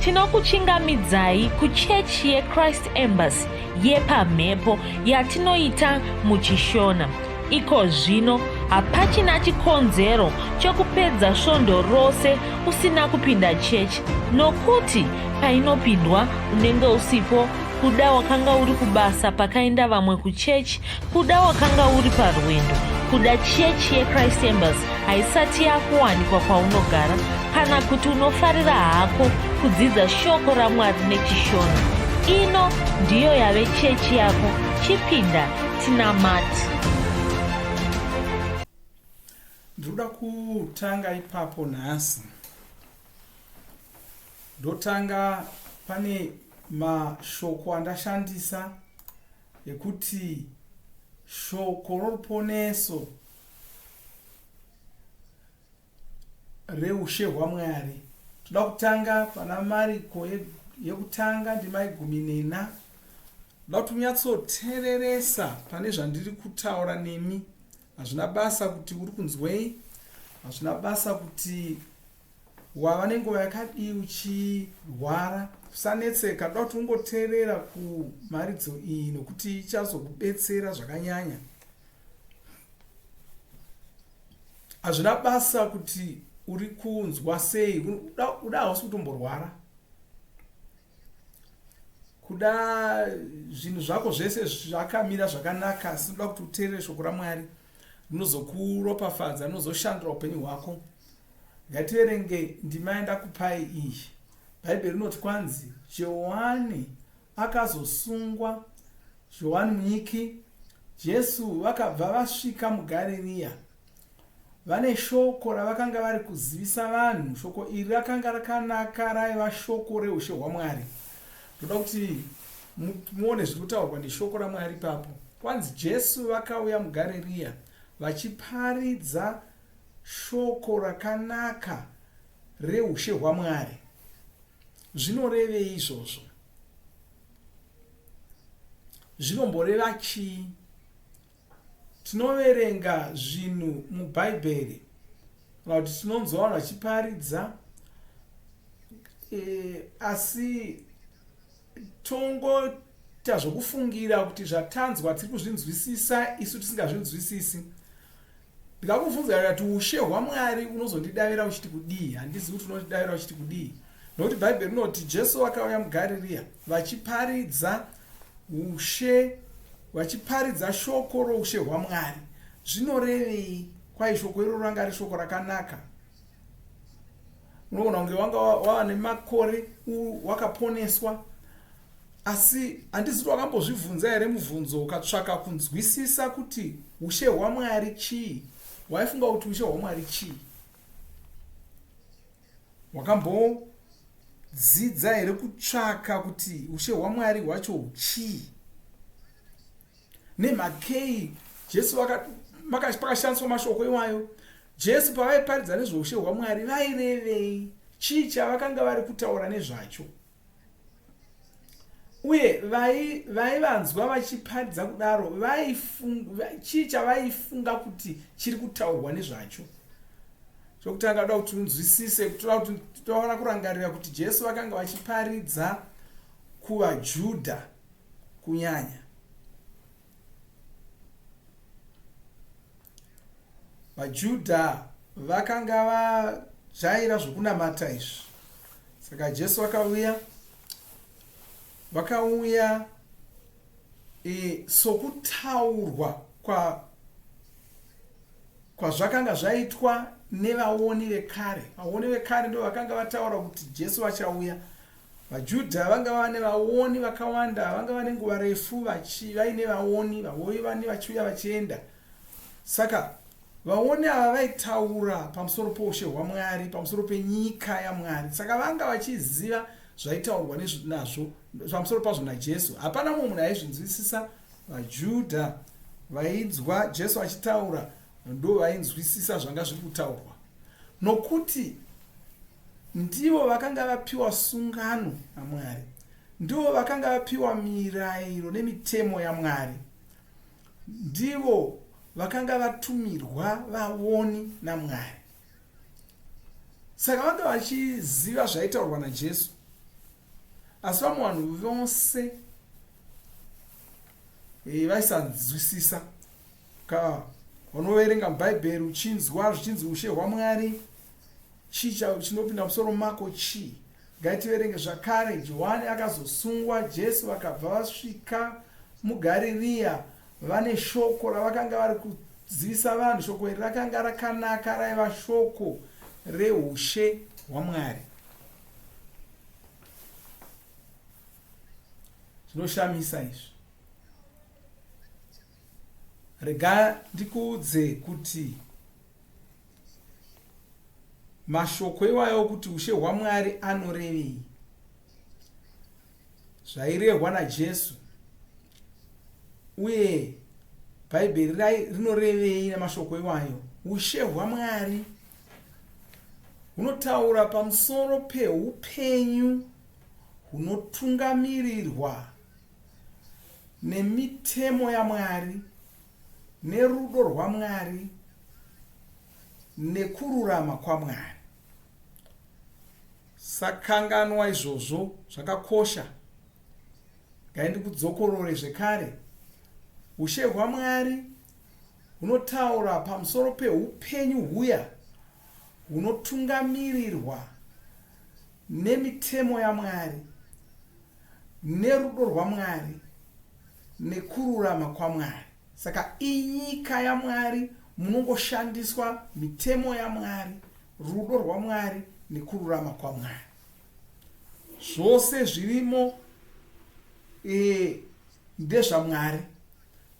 Tinokuchingamidzai kuchechi yeChrist Embassy yepamhepo yatinoita muchiShona. Iko zvino hapachina chikonzero chekupedza svondo rose usina kupinda chechi nokuti painopindwa unenge usipo kuda wakanga uri kubasa pakaenda vamwe kuchechi kuda wakanga uri parwendo kuda chechi yechrist embassy haisati yakuwanikwa kwaunogara kana kuti unofarira hako kudzidza shoko ramwari nechishona ino ndiyo yave chechi yako chipinda tinamati Ndinoda kutanga ipapo nhasi. Ndotanga pane mashoko andashandisa ekuti shoko roruponeso reushe hwaMwari. Toda kutanga pana Mariko yekutanga ndima yegumi nena. Ndoda kuti unyatsoteereresa pane zvandiri kutaura nemi. Hazvina basa kuti uri kunzwei, hazvina basa kuti wava nenguva yakadii uchirwara. Usanetseka, ndoda kuti ungoteerera kumharidzo iyi nokuti ichazokubetsera zvakanyanya. Hazvina basa kuti uri kunzwa sei, uda hausi kutomborwara. Kuda zvinhu zvako zvese zvakamira zvakanaka, asi unoda kuti uteerere shoko raMwari rinozokuropafadza, rinozoshandura upenyu hwako. Ngativerenge ndima yandakupai iyi. Bhaibheri rinoti kwanzi Johani akazosungwa, Johani Munyiki, Jesu vakabva vasvika muGarirea. Vane shoko ravakanga vari kuzivisa vanhu. Shoko iri rakanga rakanaka, raiva shoko reushe hwaMwari. Ndoda kuti muone zviri kutaurwa neshoko raMwari ipapo. Kwanzi Jesu vakauya muGarirea vachiparidza shoko rakanaka reushe hwaMwari. Zvinorevei izvozvo? Zvinomboreva chii? Tinoverenga zvinhu muBhaibheri kana kuti tinonzwa vanhu vachiparidza e, asi tongoita zvokufungira kuti zvatanzwa tiri kuzvinzwisisa isu tisingazvinzwisisi. Ndikakubvunza ndikati ushe hwaMwari unozondidavira uchiti kudii? Handizivi kuti unondidavira uchiti kudii. Nokuti Bhaibheri rinoti Jesu vakauya muGarirea vachiparidza ushe vachiparidza shoko roushe hwaMwari. Zvinorevei? Kwai shoko iroro ranga riri shoko rakanaka. Unogona kunge wanga wava nemakore wakaponeswa Asi handizi kuti wakambozvibvunza here mubvunzo ukatsvaka kunzwisisa kuti ushe hwaMwari chii? Waifunga kuti ushe hwaMwari chii? Wakambodzidza here kutsvaka kuti ushe hwaMwari hwacho chii? Nemhakei Jesu pakashandiswa mashoko iwayo? Jesu pavaiparidza nezveushe hwaMwari vairevei? Chii chavakanga vari kutaura nezvacho? Uye vaivanzwa vachiparidza kudaro, chii chavaifunga kuti chiri kutaurwa nezvacho? Chokutanga, toda kuti unzwisise, toda kuti tofanira kurangarira kuti Jesu vakanga vachiparidza kuvaJudha kunyanya. VaJudha vakanga vajaira zvokunamata izvi. Saka Jesu vakauya vakauya e, sokutaurwa kwa kwazvakanga zvaitwa nevaoni vekare. Vaoni vekare ndo vakanga vataura kuti Jesu vachauya. VaJudha vanga vava nevaoni vakawanda, vanga vane nguva refu vaine vaoni, vaoni vachiuya vachienda. Saka vaoni ava vaitaura pamusoro poushe hwaMwari, pamusoro penyika yaMwari. Saka vanga vachiziva zvaitaurwa nazvo pamusoro pazvo naJesu. Hapana mumwe munhu aizvinzwisisa. VaJudha vainzwa Jesu achitaura ndo vainzwisisa zvanga zviri kutaurwa, nokuti Ndivo vakanga vapiwa sungano naMwari. Ndivo vakanga vapiwa mirayiro nemitemo yaMwari. Ndivo vakanga vatumirwa vaoni naMwari. Saka vanga vachiziva zvaitaurwa naJesu. Asi vamwe vanhu vose e, vaisanzwisisa. Ka unoverenga mubhaibheri uchinzwa zvichinzi ushe hwamwari chii chinopinda musoro mako chii? Ngativerenge zvakare Johani akazosungwa Jesu vakabva vasvika muGaririya vane shoko ravakanga vari kuzivisa vanhu. Shoko iri rakanga rakanaka, raiva shoko reushe hwaMwari. Zvinoshamisa izvi. Rega ndikuudze kuti Mashoko iwayo okuti ushe hwaMwari anorevei? Zvairehwa naJesu uye Bhaibheri rinorevei namashoko iwayo? Ushe hwaMwari hunotaura pamusoro peupenyu hunotungamirirwa nemitemo yaMwari nerudo rwaMwari nekururama kwaMwari. Sakanganwa izvozvo zvakakosha. Gai ndikudzokorore zvekare. Ushe hwaMwari hunotaura pamusoro peupenyu huya hunotungamirirwa nemitemo yaMwari, nerudo rwaMwari, nekururama kwaMwari. Saka inyika yaMwari munongoshandiswa mitemo yaMwari, rudo rwaMwari nekururama kwaMwari. Zvose zvirimo e, ndezvaMwari.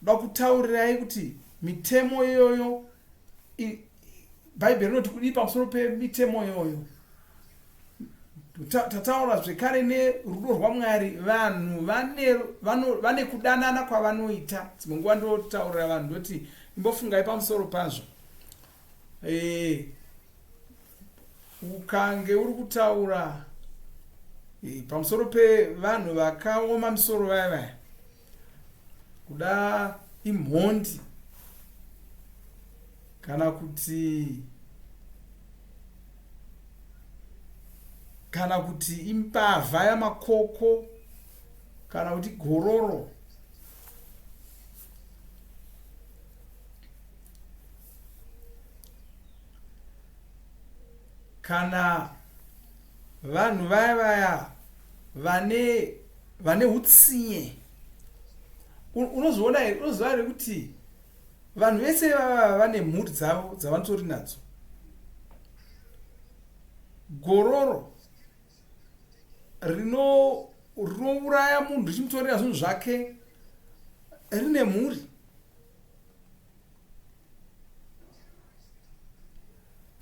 Ndoda kutaurirai kuti mitemo iyoyo Bhaibheri rinoti kudii pamusoro pemitemo iyoyo. Tataura zvekare nerudo rwaMwari, vanhu vane, vano, vane kudanana kwavanoita. Dzimwe nguva ndotaurira vanhu ndoti imbofungai pamusoro pazvo. E, ukange uri kutaura e, pamusoro pevanhu vakaoma misoro vaya vaya kuda imhondi kana kuti kana kuti imbavha yamakoko kana kuti gororo kana vanhu vaya vaya vane vane utsinye unozoona here unoziva here kuti vanhu vese vava vane mhuri dzavo dzavanotori nadzo gororo rino rinouraya munhu richimutorera zvinhu zvake rine mhuri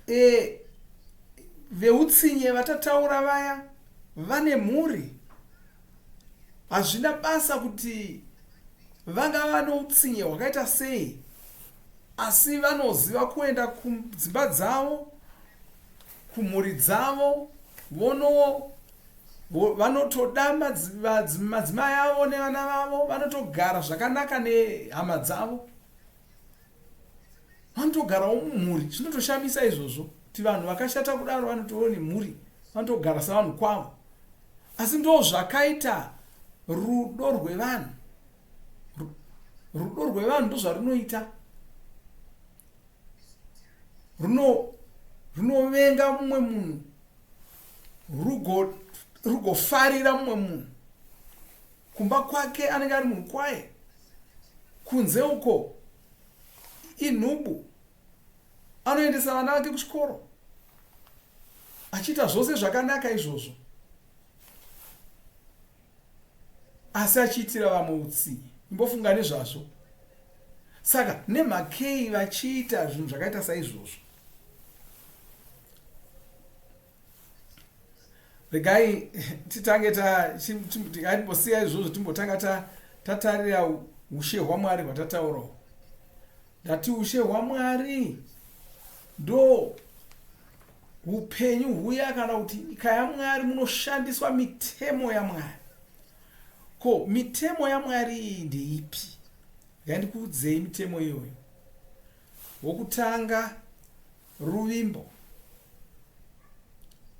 E, veutsinye vatataura vaya vane mhuri. Hazvina basa kuti vangava noutsinye hwakaita sei, asi vanoziva kuenda kudzimba dzavo, kumhuri dzavo, vono vanotoda madzimai avo nevana vavo, vanotogara zvakanaka nehama dzavo. Vanotogarawo mumhuri. Zvinotoshamisa izvozvo kuti vanhu vakashata kudaro vanotova nemhuri, vanotogara savanhu kwavo. Asi ndo zvakaita rudo rwevanhu. Rudo rwevanhu ndozvarunoita. Runo runovenga mumwe munhu rugo rugofarira mumwe munhu. Kumba kwake anenge ari munhu kwaye. Kunze uko inhubu. Anoendesa vana vake kuchikoro achiita zvose zvakanaka izvozvo asi achiitira vamwe utsinye. Imbofunga nezvazvo. Saka nemhakei vachiita zvinhu zvakaita saizvozvo? Regai titange tatimbosiya izvozvo timbotanga tatarira ushe hwaMwari hwatataurawo. Ndati ushe hwaMwari ndo upenyu huya kana kuti nyika yaMwari munoshandiswa mitemo yaMwari. Ko mitemo yaMwari iyi ndeipi? Regai ndikuudzei mitemo iyoyo. Wokutanga Ruvimbo,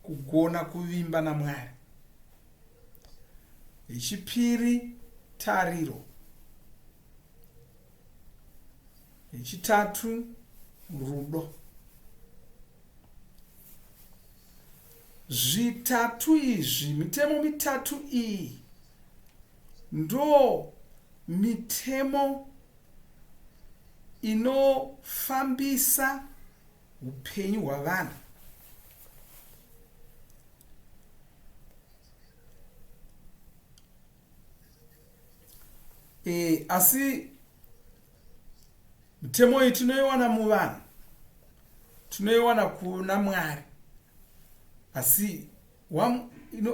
kugona kuvimba naMwari. Yechipiri, tariro. Yechitatu, rudo. Zvitatu izvi, mitemo mitatu iyi ndo mitemo inofambisa upenyu hwavanhu. E, asi mitemo iyi tinoiwana muvanhu, tinoiwana kuna Mwari, asi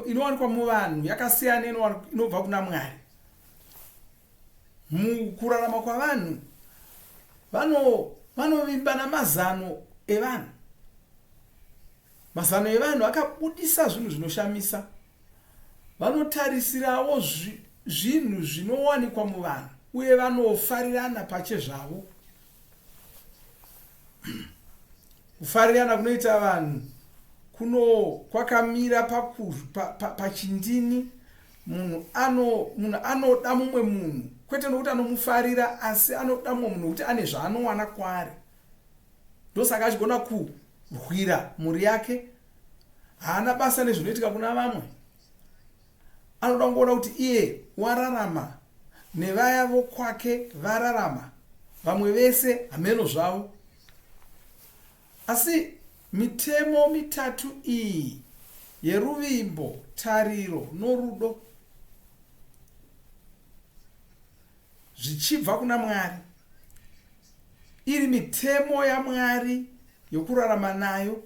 inowanikwa muvanhu yakasiyana inobva kuna Mwari. Mukurarama kwavanhu vanovimba namazano evanhu. Mazano evanhu akabudisa zvinhu zvinoshamisa. Vanotarisirawo zvinhu zvinowanikwa muvanhu uye vanofarirana pachezvavo. Kufarirana kunoita vanhu kuno kwakamira pachindini. Munhu ano munhu anoda mumwe munhu kwete nokuti anomufarira asi anoda mumwe munhu nokuti ane zvaanowana kwaari. Ndosaka achigona kurwira mhuri yake. Haana basa nezvinoitika kuna vamwe. Anoda kungoona kuti iye wararama nevaya vokwake vararama, vamwe vese hameno zvavo. Asi mitemo mitatu iyi yeruvimbo, tariro norudo zvichibva kuna Mwari, iri mitemo yaMwari yokurarama nayo,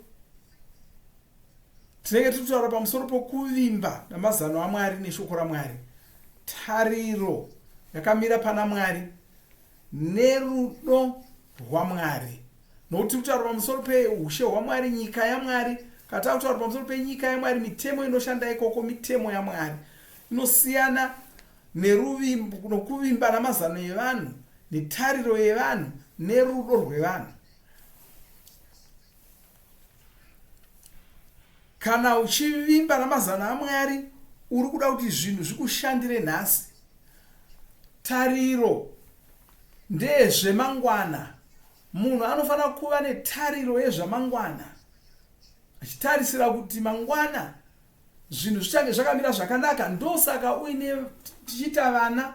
tinenge tiri kutaura pamusoro pokuvimba namazano aMwari neshoko raMwari, tariro yakamira pana Mwari nerudo rwaMwari. Nokuti tiri kutaura pamusoro peushe hwaMwari, nyika yaMwari. Kana tava kutaura pamusoro penyika yaMwari, mitemo inoshanda ikoko mitemo yaMwari inosiyana neruvimbo, nokuvimba namazano evanhu, netariro yevanhu, nerudo rwevanhu. Kana uchivimba namazano aMwari, uri kuda kuti zvinhu zvikushandire nhasi. Tariro ndezvemangwana. Munhu anofanira kuva netariro yezvamangwana, achitarisira kuti mangwana zvinhu zvichange zvakamira zvakanaka. Ndosaka uine tichiita vana.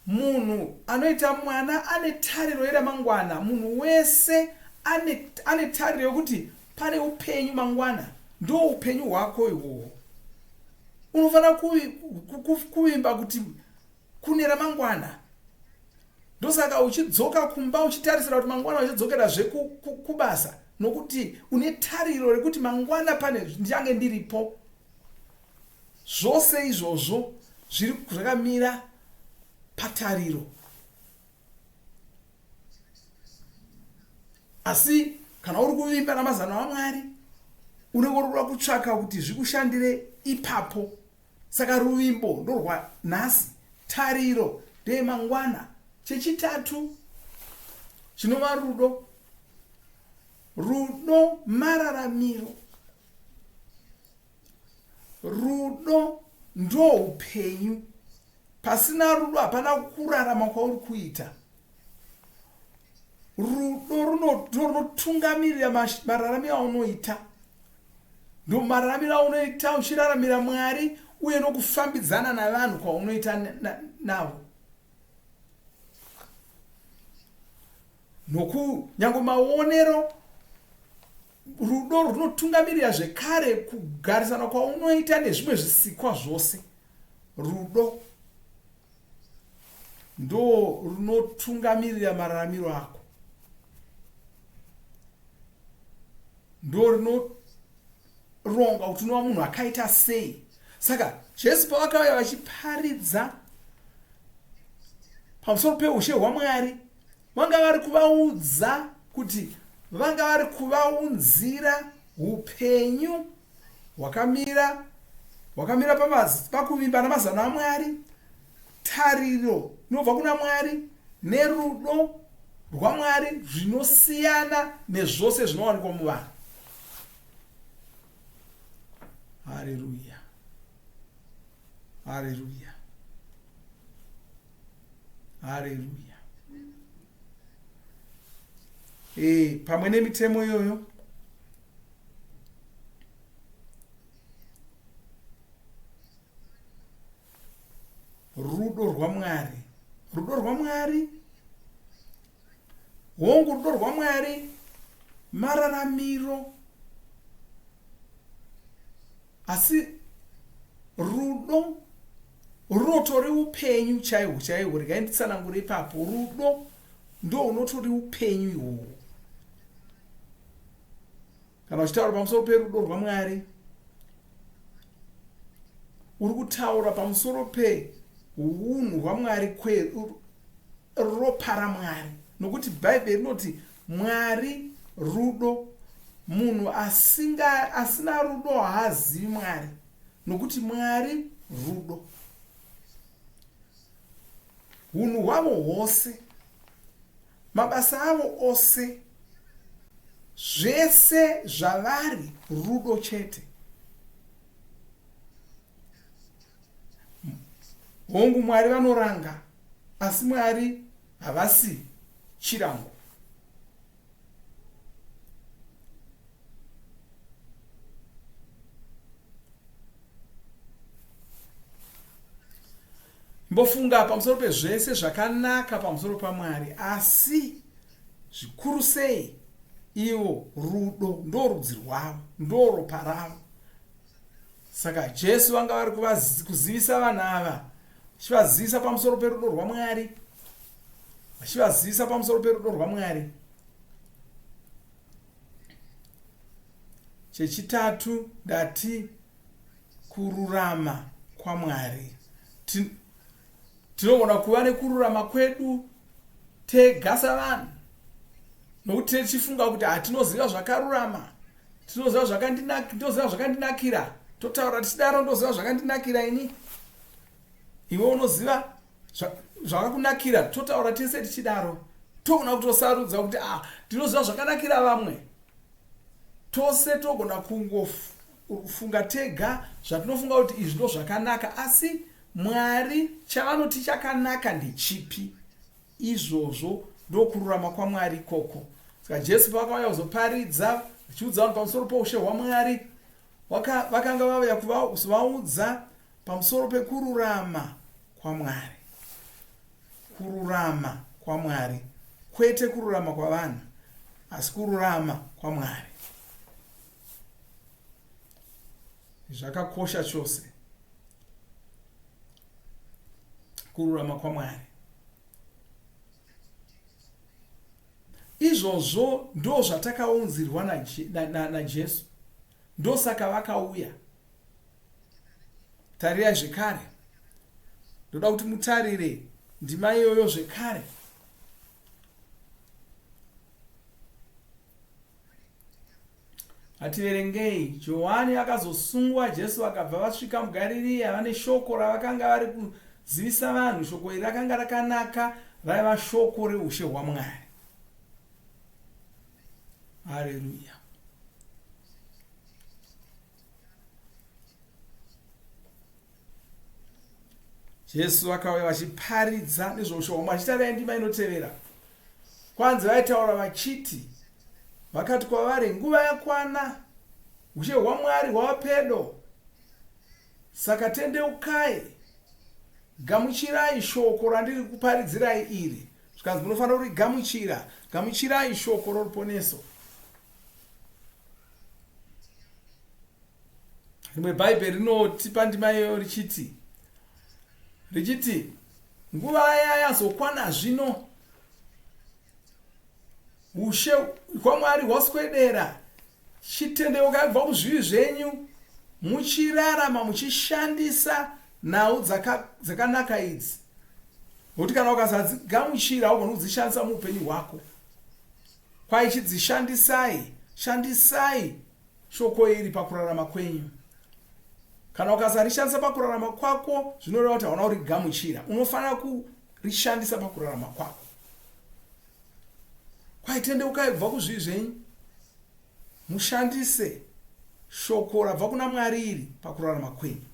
Munhu anoita mwana ane tariro yeramangwana. Munhu wese ane, ane tariro yokuti pane upenyu mangwana. Ndo upenyu hwako ihwohwo. Unofanira kuvimba kuti kune ramangwana. Ndosaka uchidzoka kumba uchitarisira kuti mangwana uchadzokerazve kubasa, nokuti une tariro rekuti mangwana pane ndichange ndiripo. Zvose izvozvo zviri zvakamira patariro. Asi kana uri kuvimba namazano aMwari, unenge uri kuda kutsvaka kuti zvikushandire ipapo. Saka ruvimbo ndorwanhasi, tariro ndeyemangwana. Chechitatu chinova rudo. Rudo mararamiro. Rudo ndoupenyu. Pasina rudo hapana kurarama kwauri kuita. Rudo runotungamirira mararamiro aunoita. Ndomararamiro aunoita uchiraramira Mwari uye nokufambidzana navanhu kwaunoita navo. Nokunyange maonero rudo runotungamirira zvekare kugarisana kwaunoita nezvimwe zvisikwa zvose. Rudo ndo runotungamirira mararamiro ako. Ndo rinoronga kuti unova munhu akaita sei. Saka Jesu pavakauya vachiparidza pamusoro peushe hwaMwari, vanga vari kuvaudza kuti vanga vari kuvaunzira upenyu hwakamira hwakamira pakuvimba namazano aMwari, tariro inobva kuna Mwari nerudo rwaMwari zvinosiyana nezvose zvinowanikwa muvanhu. Hareruya! Hareruya, hareruya. E, pamwe nemitemo iyoyo rudo rwaMwari, rudo rwaMwari, hongu, rudo rwaMwari mararamiro, asi rudo runotori upenyu chaihwo chaihwo. Regai nditsanangure ipapo. Rudo ndo unotori upenyu ihwohwo. Kana uchitaura pamusoro perudo rwaMwari, uri kutaura pamusoro peunhu hwaMwari, ropa raMwari, nokuti Bhaibheri rinoti Mwari rudo. Munhu asinga asina rudo haazivi Mwari, nokuti Mwari rudo. Hunhu hwavo hwose, mabasa avo ose, zvese zvavari rudo chete. Hongu, Mwari vanoranga, asi Mwari havasi chirango. Mbofunga pamusoro pezvese zvakanaka pamusoro paMwari, asi zvikuru sei ivo rudo ndo rudzi rwavo, ndo ropa ravo. Saka Jesu vanga vari kuzivisa vanhu ava, vachivazivisa pamusoro perudo rwaMwari, vachivazivisa pamusoro perudo rwaMwari. Chechitatu ndati kururama kwaMwari. Tinogona kuva nekururama kwedu tega savanhu, nokuti tichifunga kuti hatinoziva zvakarurama, tinoziva zvakandinoziva zvakandinakira, totaura tichidaro, ndoziva zvakandinakira ini, iwe unoziva zvakakunakira, totaura tese tichidaro. Togona kutosarudza kuti ah, ndinoziva zvakanakira vamwe. Tose togona kungofunga tega zvatinofunga kuti izvi ndo zvakanaka, asi Mwari chavanoti chakanaka ndechipi? Izvozvo ndokururama kwaMwari ikoko. Saka Jesu pavakauya kuzoparidza vachiudza vanhu pamusoro poushe hwaMwari, vakanga vauya kuzovaudza pamusoro pekururama kwaMwari. Kururama kwaMwari, kwete kururama kwavanhu, asi kururama kwaMwari. Zvakakosha chose kururama kwaMwari. Izvozvo ndo zvatakaunzirwa naJesu, na, na, na ndosaka vakauya. Tarirai zvekare, ndoda kuti mutarire ndima iyoyo zvekare. Hativerengei. Johani akazosungwa, Jesu vakabva vasvika muGaririya vane shoko ravakanga vari kuzivisa vanhu. Shoko iri rakanga rakanaka, raiva shoko reushe hwaMwari. Hareruya. Jesu vakauya vachiparidza nezvoushe hwaMwari. Chitarirai ndima inotevera. Kwanzi vaitaura vachiti, vakati kwavari, nguva yakwana, ushe hwaMwari hwava pedo. Saka tendeukai, gamuchirai shoko randiri kuparidzirai iri. Zvikanzi munofanira kurigamuchira, gamuchirai shoko roruponeso. Rimwe Bhaibheri rinotipa ndima iyoyo richiti richiti nguva yazokwana zvino, ushe hwaMwari hwaswedera, chitendeukai kubva kuzvivi zvenyu muchirarama muchishandisa nhau dzakanaka idzi, nokuti kana ukasadzigamuchira haugoni kudzishandisa muupenyu hwako. Kwaichidzishandisai, shandisai shoko iri pakurarama kwenyu. Kana ukasarishandisa pakurarama kwako, zvinoreva kuti hauna kurigamuchira. Unofanira kurishandisa pakurarama kwako. Kwaitendeukai kubva kuzvivi zvenyu, mushandise shoko rabva kuna Mwari iri pakurarama kwenyu.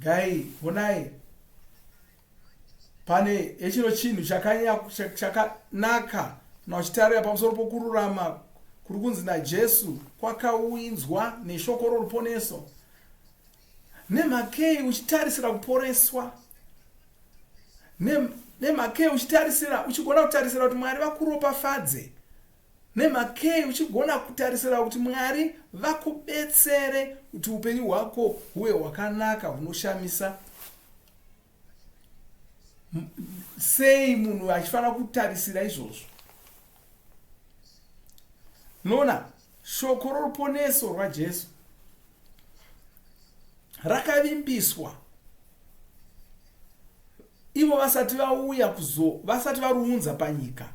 Gai, honai, pane hechino chinhu chakanaka kana uchitarira pamusoro pokururama kuri kunzi naJesu kwakawinzwa neshoko roruponeso. Nemhakei uchitarisira kuporeswa? Nemhakei uchitarisira uchigona kutarisira kuti Mwari vakuropafadze? Nemhakei uchigona kutarisira kuti Mwari vakubetsere kuti upenyu hwako huve hwakanaka hunoshamisa? Sei munhu achifanira kutarisira izvozvo? Unoona, shoko roruponeso rwaJesu rakavimbiswa ivo vasati vauya kuzo vasati varuunza panyika.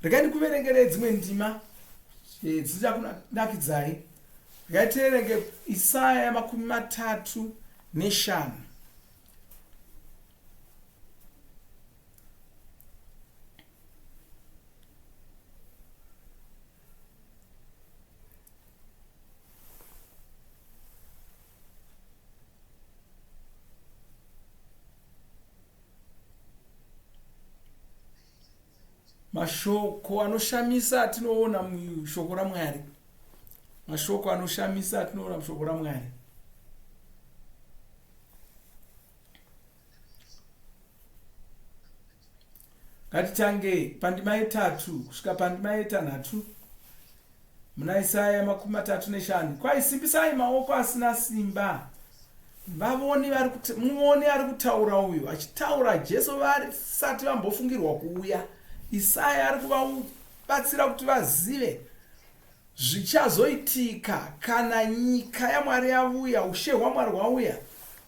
Regai ndikuverengerei dzimwe ndima eh, dzichakunakidzai. Regai tierenge Isaya 35. Mashoko anoshamisa atinoona mushoko raMwari. Mashoko anoshamisa atinoona mushoko raMwari. Ngatitange pandima yetatu kusvika pandima yetanhatu muna Isaya 35. Kwai simbisai maoko asina simba. Vavoni vari muvoni ari kutaura uyu achitaura Jesu vasati vambofungirwa kuuya. Isaya ari kuvabatsira kuti vazive Zvichazoitika kana nyika yaMwari yavuya, ushe hwaMwari hwauya.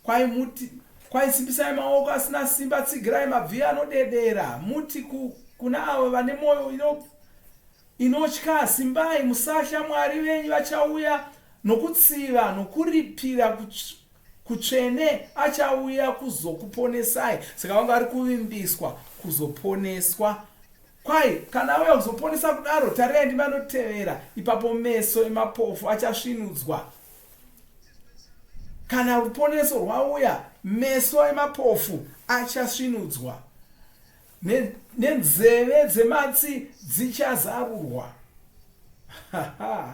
Kwai muti, kwai simbisai maoko asina simba, tsigirai mabvi anodedera. Muti ku, kuna avo vane mwoyo ino, inotya, simbai, musatya, Mwari venyu vachauya nokutsiva nokuripira kutsvene, achauya kuzokuponesai. Saka vanga vari kuvimbiswa kuzoponeswa. Kwai, kana auya kuzoponesa kudaro, tarirai ndima inotevera, ipapo meso emapofu achasvinudzwa. Kana ruponeso rwauya, meso emapofu achasvinudzwa, nenzeve dzematsi dzichazarurwa.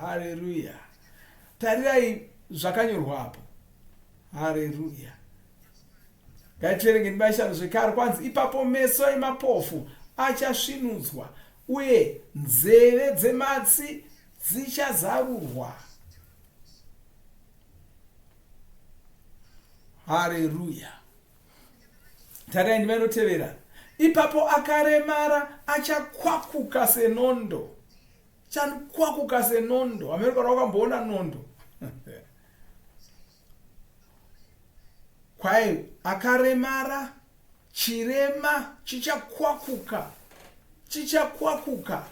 Hareruya! Tarirai zvakanyorwa apo. Hareruya! Ngativerenge ndima yeshanu zvekare. Kwanzi, Ipapo meso emapofu achasvinudzwa, uye nzeve dzematsi dzichazarurwa. Hareruya! Tarirai ndima inotevera. Ipapo akaremara achakwakuka senondo. Chakwakuka senondo. Hameno kana wakamboona nondo. Kwai akaremara, chirema chichakwakuka, chichakwakuka,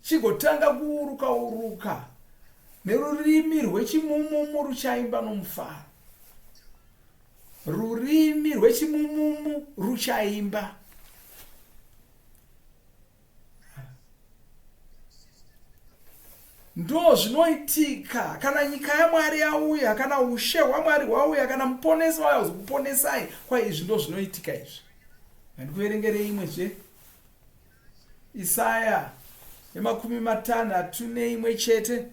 chigotanga kuuruka uruka, nerurimi rwechimumumu ruchaimba nomufaro. Rurimi rwechimumumu ruchaimba. Ndozvinoitika kana nyika yaMwari yauya, kana ushe hwaMwari hwauya, kana muponesi wauya kuzokuponesai. Kwai izvi ndozvinoitika izvi. Ngandikuverengerei imwe zve. Isaya ye61.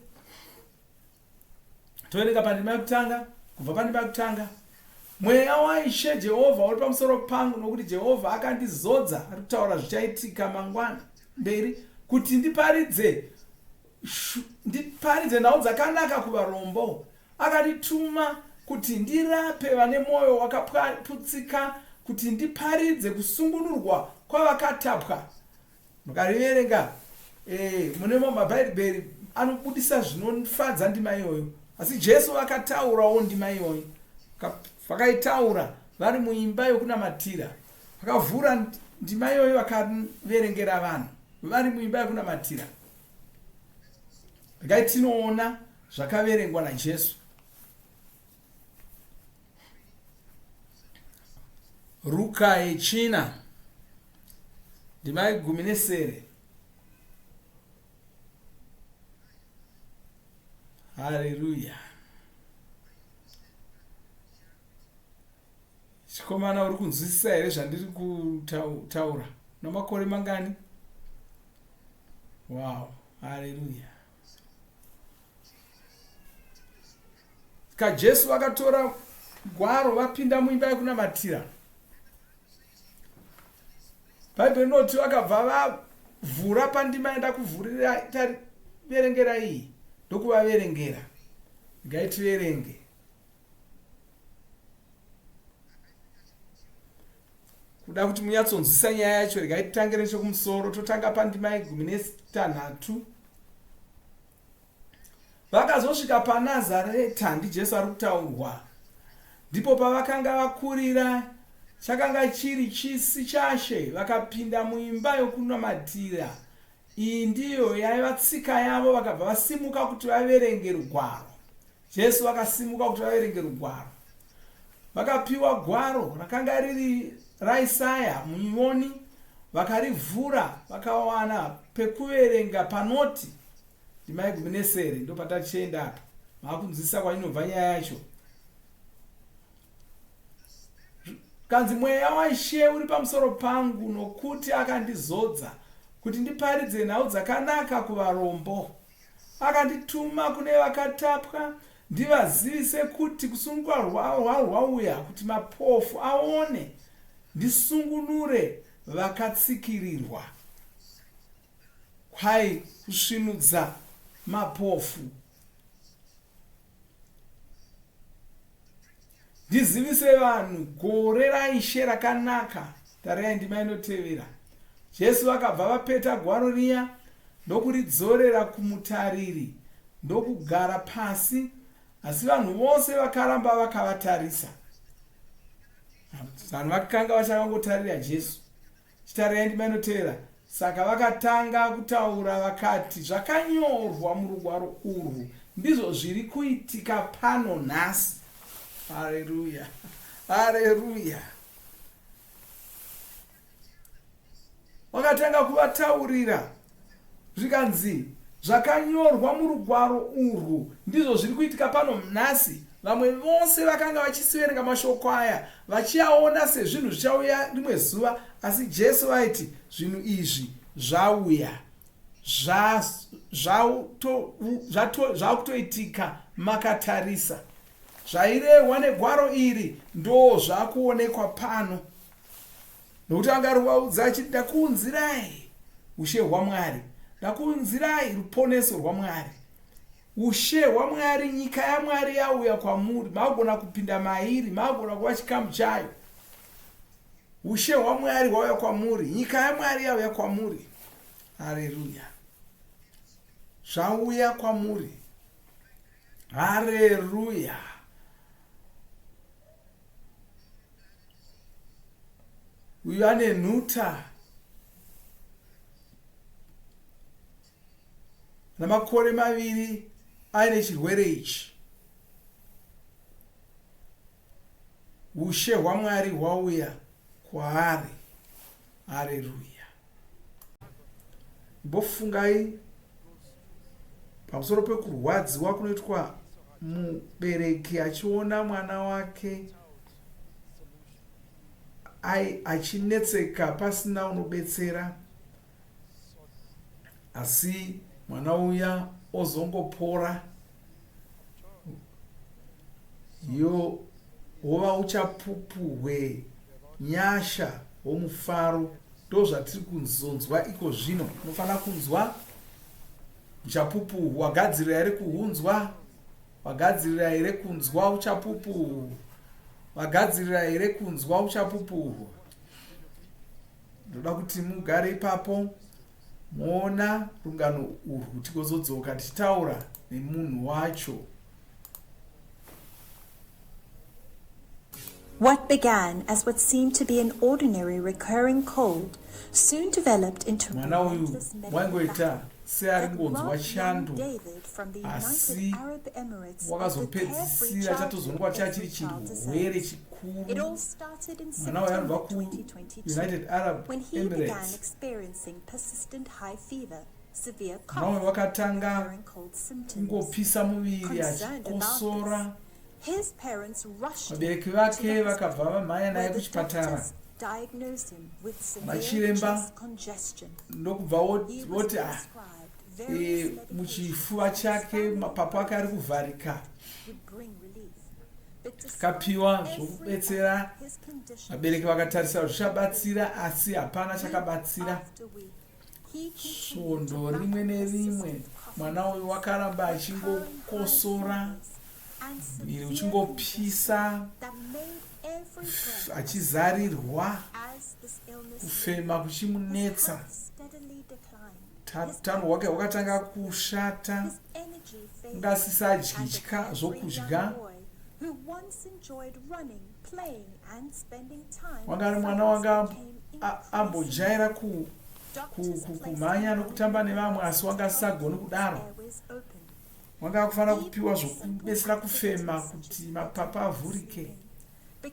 Toverenga pandima yekutanga, kubva pandima yekutanga. Mweya waIshe Jehovha uri pamusoro pangu, nokuti Jehovha akandizodza, ari kutaura zvichaitika mangwana mberi, kuti ndiparidze ndiparidze nhau dzakanaka kuvarombo. Akandituma kuti ndirape vane mwoyo wakaputsika, kuti ndiparidze kusungunurwa kwavakatapwa. Mukariverenga eh, mune mamwe mabhaibheri anobudisa zvinofadza ndima iyoyo, asi Jesu vakataurawo ndima iyoyo, vakaitaura vari muimba yokunamatira, vakavhura ndima iyoyo vakaverengera vanhu vari muimba yokunamatira. Regai tinoona zvakaverengwa naJesu. Ruka yechina ndima yegumi nesere. Haleluya. Chikomana uri kunzwisisa here zvandiri kutaura? Una makore mangani? Wow, haleluya. Saka Jesu vakatora gwaro vapinda muimba yekunamatira. Bhaibheri rinoti vakabva vavhura pandima yandakuvhurira taverengera iyi ndokuvaverengera. Regai tiverenge. Kuda kuti munyatsonzwisa nyaya yacho, regai titange nechekumusoro, totanga pandima yegumi netanhatu. Vakazosvika paNazareta, ndiJesu ari kutaurwa. Ndipo pavakanga vakurira, chakanga chiri chisi chaShe, vakapinda muimba yokunamatira. Iyi ndiyo yaiva tsika yavo, vakabva vasimuka kuti vaverenge rugwaro. Jesu vakasimuka kuti vaverenge rugwaro. Vakapiwa gwaro rakanga riri raIsaya munyoni, vakarivhura vakawana pekuverenga panoti ndima yegumi nesere ndopatachienda apa maakunzwisisa kwainobva nyaya yacho kanzi mweya waIshe uri pamusoro pangu nokuti akandizodza kuti ndiparidze nhau dzakanaka kuvarombo Akandituma kune vakatapwa, ndivazivise kuti kusunungurwa rwavo rwauya, kuti mapofu aone, ndisungunure vakatsikirirwa. Kwai kusvinudza mapofu. Ndizivise vanhu gore raIshe rakanaka. Tarirai ndima inotevera. Jesu vakabva vapeta gwaro riya ndokuridzorera kumutariri ndokugara pasi, asi vanhu vose vakaramba vakavatarisa. Vanhu vakanga vachakangotarira Jesu. Chitarirai ndima inotevera. Saka vakatanga kutaura vakati, Zvakanyorwa murugwaro urwu ndizvo zviri kuitika pano nhasi. Hareruya! Hareruya! Vakatanga kuvataurira zvikanzi, Zvakanyorwa murugwaro urwu ndizvo zviri kuitika pano nhasi. Vamwe vose vakanga vachisiverenga mashoko aya vachiaona sezvinhu zvichauya rimwe zuva, asi Jesu vaiti zvinhu izvi zvauya, zvakutoitika makatarisa. Zvairehwa negwaro iri ndoo zvakuonekwa pano. Nokuti anga ari kuvaudza achiti, Ndakuunzirai ushe hwaMwari, ndakuunzirai ruponeso rwaMwari. Ushe hwaMwari, nyika yaMwari yauya kwamuri, magona kupinda mairi, magona kuva chikamu chayo. Ushe hwaMwari hwauya kwamuri, nyika yaMwari yauya kwamuri. Hareruya! Zvauya kwamuri. Hareruya! Uyu ane nhuta namakore maviri aine chirwere ichi. Ushe hwaMwari hwauya kwaari. Hareruya. Imbofungai pamusoro pekurwadziwa kunoitwa mubereki achiona mwana wake achinetseka pasina unobetsera asi mwana uya ozongopora yo hova uchapupu hwenyasha hwomufaro ndozvatiri kunzonzwa iko zvino unofanira kunzwa uchapupu uhwu wagadzirira here kuhunzwa wagadzirira here kunzwa uchapupu uhwu wagadzirira here kunzwa uchapupu uhwu ndoda kuti mugare ipapo moona rungano urwu tigozodzoka tichitaura nemunhu wacho What began as what seemed to be an ordinary recurring cold soon developed into mwana uyu waingoita seari kungonzwa chando asi wakazopedzisira chatozonwa chachiri chirwere chikuru mwana uyu anobva kuunited arab emirates mwana uyu wakatanga kungopisa muviri achikosora. Vabereki vake vakabva vamhanya naye kuchipatara. Vachiremba ndokubva voti ah, e, muchifuva chake mapapu ake ari kuvharika. Akapiwa zvokubetsera. Vabereki vakatarisira zvichabatsira asi hapana chakabatsira. Svondo rimwe nerimwe mwana uyu wakaramba achingokosora muviri uchingopisa achizarirwa kufema kuchimunetsa utano hwake hwakatanga kushata ungasisadyi zvokudya wanga ari mwana wanga ambojaira kumhanya nokutamba nevamwe asi wanga asisagoni kudaro wanga akufanira kupiwa zvokubetsera kufema kuti mapapu avhurike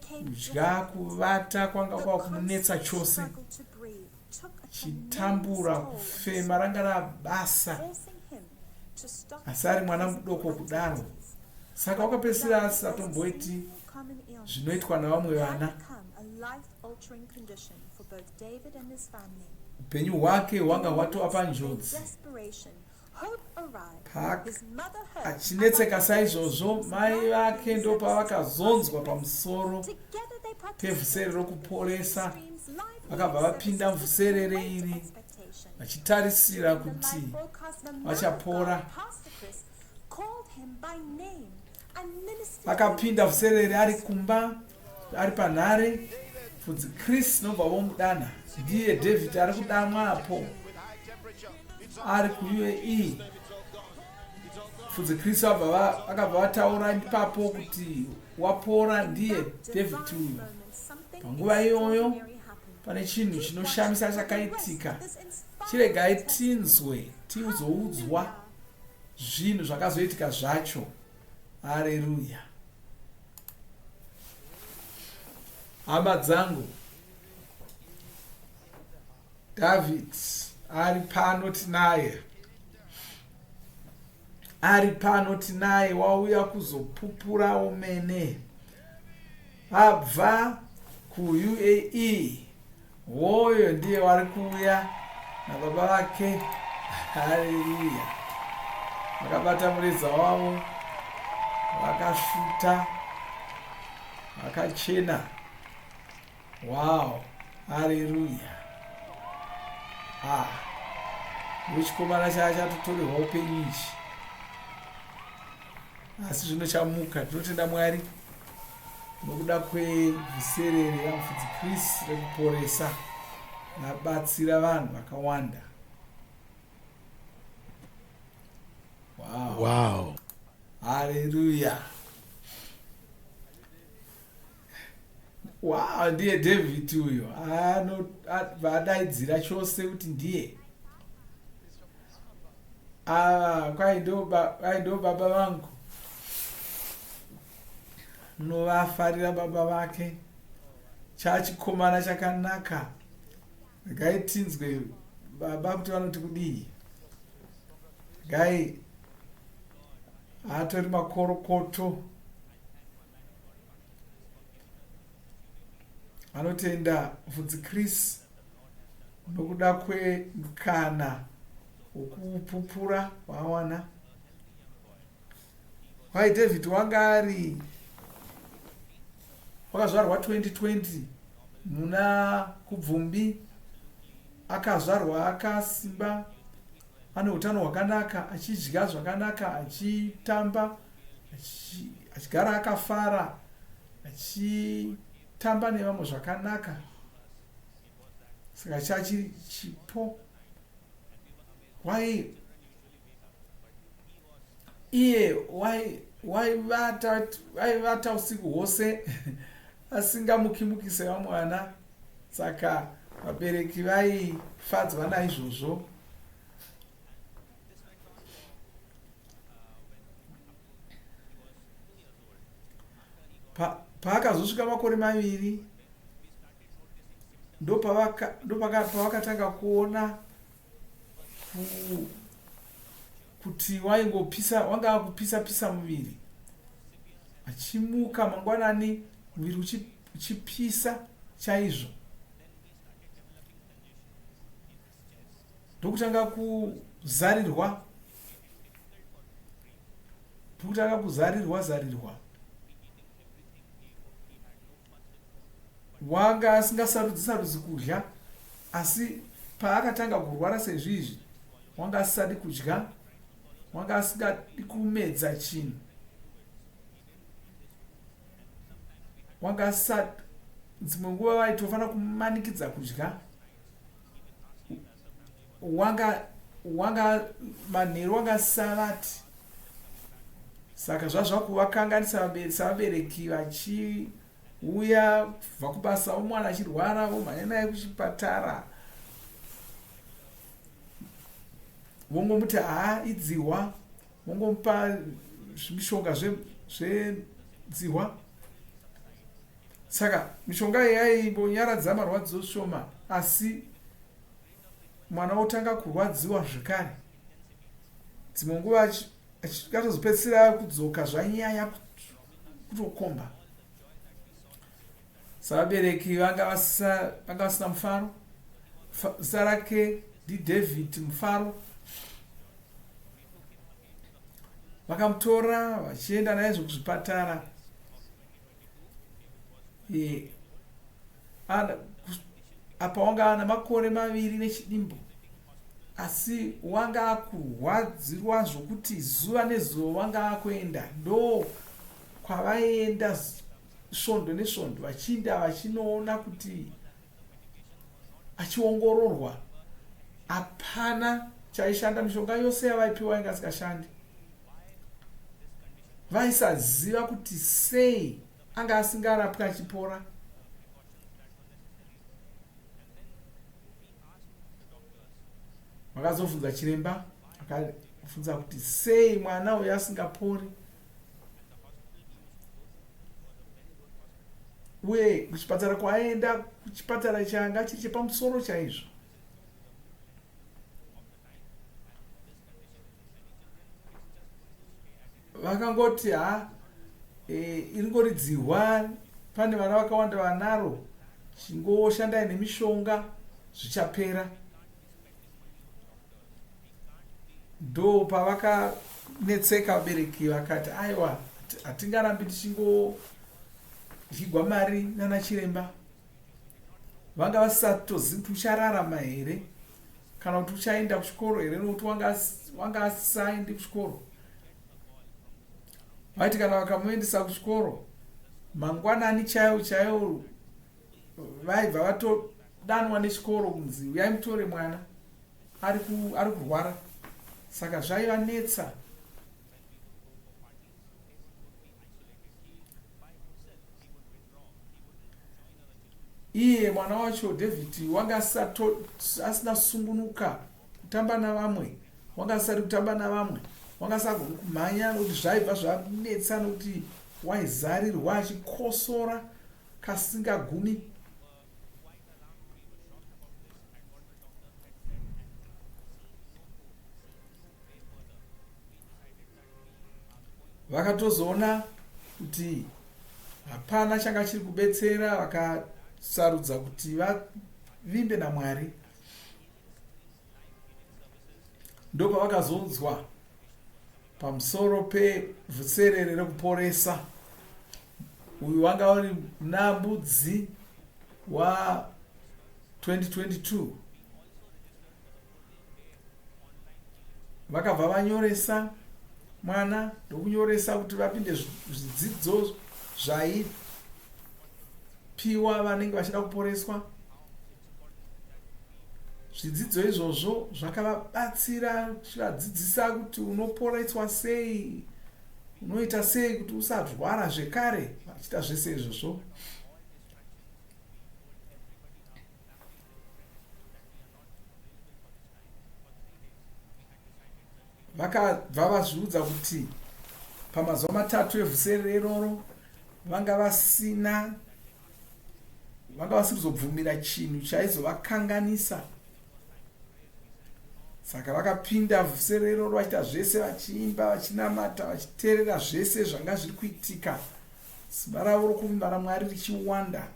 kudya kuvata kwanga kwava kumunetsa chose chitambura kufema ranga rabasa asi ari mwana mudoko kudaro saka wakapedzisira asisatomboiti zvinoitwa navamwe vana upenyu hwake hwanga hwatova panjodzi Achinetseka saizvozvo, mai vake ndopavakazonzwa pamusoro pevhuserere rokuporesa. Vakabva vapinda muvhuserere iri vachitarisira kuti vachapora. Akapinda vhuserere ari kumba ari panhare pfudzi Chris nobva vomudana ndiye David ari kudamwa apo ari kuUAE pfudzi Chris vakabva vataura ipapo kuti wapora ndiye David uyu panguva iyoyo pane chinhu chinoshamisa chakaitika chiregai tinzwe tizoudzwa zvinhu zvakazoitika zvacho hareruya Hama dzangu, David ari pano tinaye, ari pano tinaye, wauya kuzopupura umene abva kuUAE. Hoyo ndiye wari kuuya nababa vake. Haleluya! Vakabata mureza wavo, vakasvuta, vakachena. Wow! Haleluya! Ah, ndochikomana chaya chatotorerwa upenyu ichi, asi zvino chamuka. Tinotenda Mwari. Nokuda kwevhuserere raMufudzi Chris rekuporesa rabatsira vanhu vakawanda. Wow. Wow. Hallelujah. Wow, ndiye David uyo anobva adaidzira chose kuti ndiye. Ah, kwai ndo baba vangu. Munovafarira baba vake. Chachikomana chakanaka. Regai tinzwe baba kuti vanoti kudii. Regai atori makorokoto. Anotenda mufudzi Chris nokuda kwemukana wokupupura waawana. Why David wanga ari wakazvarwa 2020 muna Kubvumbi akazvarwa akasimba ane utano hwakanaka achidya zvakanaka achitamba achigara akafara achitamba nevamwe zvakanaka saka chachiri chipo why Iye waivata waivata usiku hwose asingamukimuki sevamwe vana, saka vabereki vaifadzwa naizvozvo. Paakazosvika makore maviri ndopavakatanga kuona kuti waingopisa wanga akupisa pisa muviri. Achimuka mangwanani muviri uchipisa chaizvo, ndokutanga kuzarirwa, ndokutanga kuzarirwa zarirwa. Wanga asingasarudzi sarudzi kudya, asi paakatanga kurwara sezvizvi wanga asisadi kudya, wanga asingadi kumedza chinhu, wanga asisadi. Dzimwe nguva vaitofanira kumanikidza kudya. Wanga wanga manheru wanga asisavati. Saka zvazvakuvakanganisa savabereki, vachiuya kubva kubasa omwana achirwara, vomhanya naye kuchipatara, vongomuti haa, idzihwa, vongomupa zvimishonga zvedzihwa. Saka mishonga iyi yaimbonyaradza marwadzo shoma, asi mwana otanga kurwadziwa zvekare. Dzimwe nguva akatozopedzisira kudzoka zvanyanya kutokomba. Savabereki vanga vasina mufaro. Zita rake ndiDavid Mufaro. Vakamutora vachienda naye zvekuzvipatara. Apa wanga ana makore 2 nechidimbu, asi wanga akurwadzirwa zvokuti zuva nezuva wanga akuenda. Ndo kwavaienda svondo nesvondo, vachiinda vachinoona kuti achiongororwa. Hapana chaishanda, mishonga yose yavaipiwa inga asikashandi. Vaisaziva kuti sei anga asingarapwi achipora. Vakazobvunza chiremba, akabvunza kuti sei mwana uyu asingapori, uye kuchipatara kwaaenda, kuchipatara changa chiri chepamusoro chaizvo. Vakangoti ha, iringori dzihwa, pane vana vakawanda vanaro, chingoshandai nemishonga, zvichapera. Ndo pavakanetseka vabereki, vakati aiwa, hatingarambi tichingodyigwa mari nana chiremba. Vanga vasatozivi kuti uchararama here kana kuti uchaenda kuchikoro here, nokuti wanga asaendi kuchikoro. Vaiti kana vakamuendesa kuchikoro mangwanani chaiwo chaiwo, vaibva vatodanwa nechikoro kunzi uyai mutore mwana, ari kurwara. Saka zvaivanetsa. Iye mwana wacho David wanga asina sungunuka kutamba navamwe, wanga asati kutamba navamwe, wanga asagoni kumhanya nokuti zvaibva zvanetsa, nokuti waizarirwa achikosora kasingagumi. Vakatozoona kuti hapana changa chiri kubetsera, vakasarudza kuti vavimbe naMwari. Ndopavakazonzwa pamusoro pevhutserere rekuporesa. Uyu wanga uri muna Mbudzi wa2022. Vakabva vanyoresa mwana, ndokunyoresa kuti vapinde zvidzidzo zvaipiwa vanenge vachida kuporeswa. Zvidzidzo izvozvo zvakavabatsira, zvichivadzidzisa kuti unoporeswa sei, unoita sei kuti usarwara zvekare, vachiita zvese izvozvo. Vakabva vazviudza kuti pamazuva 3 evhuseri iroro vanga vasiri kuzobvumira chinhu chaizovakanganisa. Saka vakapinda vhusere iroro vachiita zvese, vachiimba, vachinamata, vachiteerera zvese zvanga zviri kuitika, simba ravo rokuvimba naMwari richiwanda.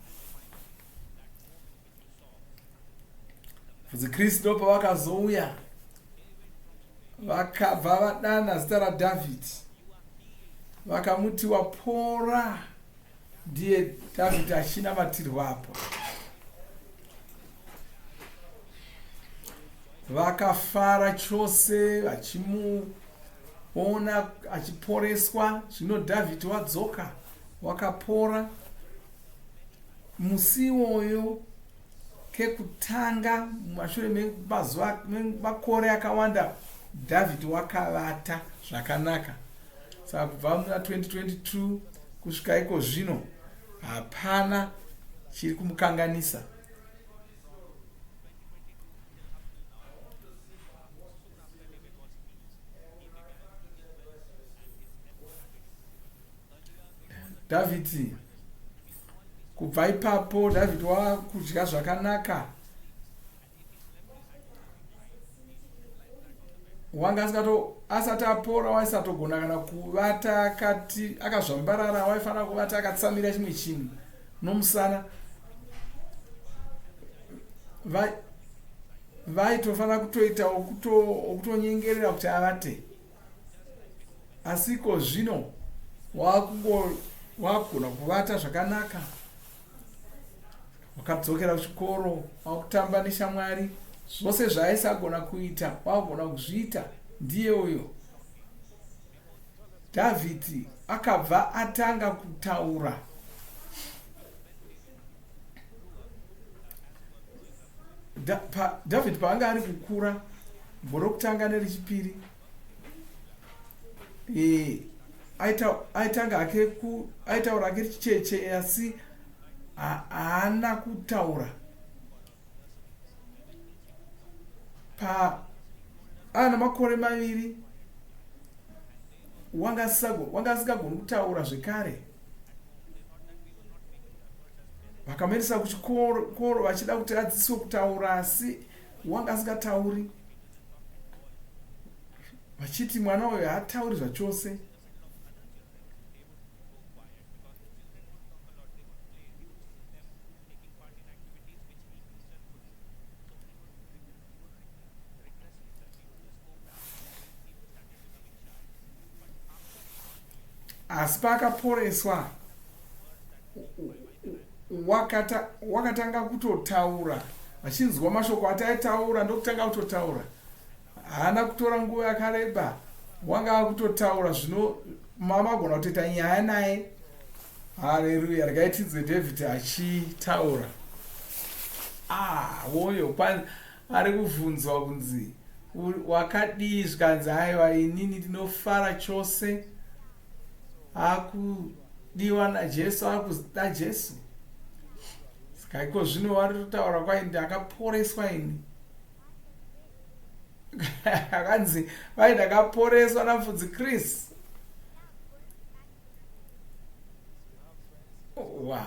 Mufudzi Kristu ndopavakazouya, vakabva vadana zita raDhavhidhi, vakamuti wapora. Ndiye Dhavhidhi achinamatirwa apo. Vakafara chose vachimuona achiporeswa. Zvino Dhavhidhi wadzoka wakapora. Musi iwoyo kekutanga mumashure memazuva makore akawanda Dhavhidhi wakavata zvakanaka. Saka kubva muna 2022 kusvika iko zvino hapana chiri kumukanganisa. Dhavhidhi kubva ipapo Dhavhidhi wakudya zvakanaka wanga asikato asati apora waisatogona kana kuvata akati akazvambarara waifanira kuvata akatsamira chimwe chinhu nomusana vaitofanira kutoita okutonyengerera kuti avate Asi iko zvino wakugona kuvata zvakanaka, wakadzokera kuchikoro, wakutamba neshamwari, zvose zvaaisagona kuita wakugona kuzviita. Ndiye uyo Dhavhidhi akabva atanga kutaura. Dhavhidhi paanga ari kukura, gore rokutanga nerechipiri, e, aitanga hake aitaura hake chicheche asi haana kutaura pa ana makore maviri wanga asingagoni kutaura zvekare vakamuendesa kuchikoro vachida kuti adzidziswe kutaura asi wanga asingatauri vachiti mwana uyu haatauri zvachose. Asi paakaporeswa wakatanga kutotaura vachinzwa mashoko ataitaura ndokutanga kutotaura Haana kutora nguva yakareba wanga akutotaura zvino mama agona kutoita nyaya naye. Haleluya, regai tinzwe David achitaura. Ah, woyo ari kuvhunzwa kunzi wakadii zvikanzi aiwa inini ndinofara chose akudiwa naJesu akuda Jesu. Saka iko zvino wari kutaura kwai ndakaporeswa ini. Akanzi vai ndakaporeswa namfudzi Chris. Wow.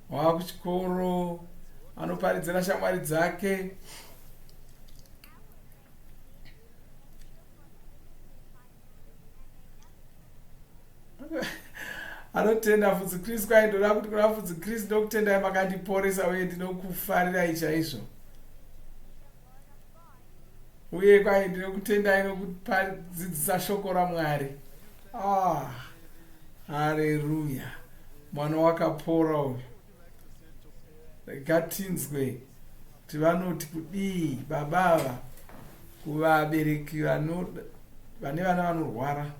Wava kuchikoro anoparidzira shamwari dzake. Anotenda Mfudzi Chris kwai ndoda kuti kuna Mfudzi Chris ndokutendai makandiporesa uye ndinokufarirai chaizvo. Uye kwai ndinokutendai nokudzidzisa shoko raMwari. Ah, hareruya. Mwana wakapora uyu. Ngatinzwe kuti vanoti kudii baba ava kuvabereki vane vana vanorwara.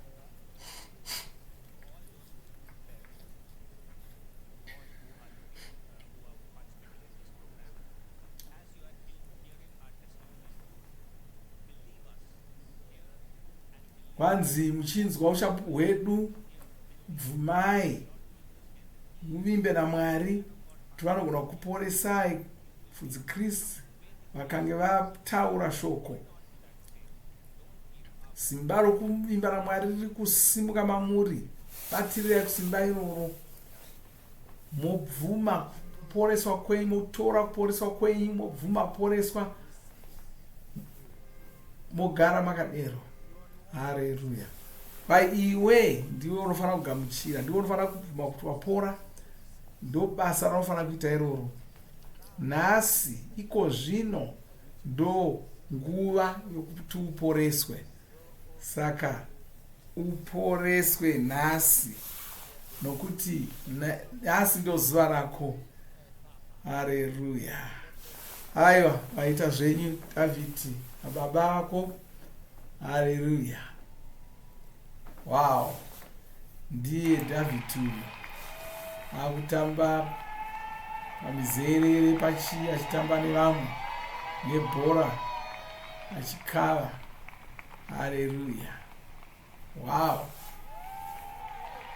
Kwanzi muchinzwa uchapupu hwedu bvumai muvimbe naMwari kuti vanogona kukuporesai. Mufudzi Chris vakange vataura shoko. Simba rokuvimba naMwari riri kusimuka mamuri. Batirirai kusimba iroro. Mobvuma kuporeswa kwenyu, motora kuporeswa kwenyu, mobvuma kuporeswa. Mogara makadero. Hareruya. Pai iwe ndiwe unofanira kugamuchira, ndiwe unofanira kubvuma kuti wapora. Ndobasa raunofanira kuita iroro. Nhasi iko zvino ndo nguva yokuti uporeswe. Saka uporeswe nhasi nokuti nhasi ndo zuva rako. Hareruya. Aiwa, vaita zvenyu Dhavhidhi nababa vako. Hareruya. Wow. Ndiye Dhavhidhi uyu. Akutamba pamizerere pachii achitamba nevamwe nebhora achikava. Hareruya. Wow.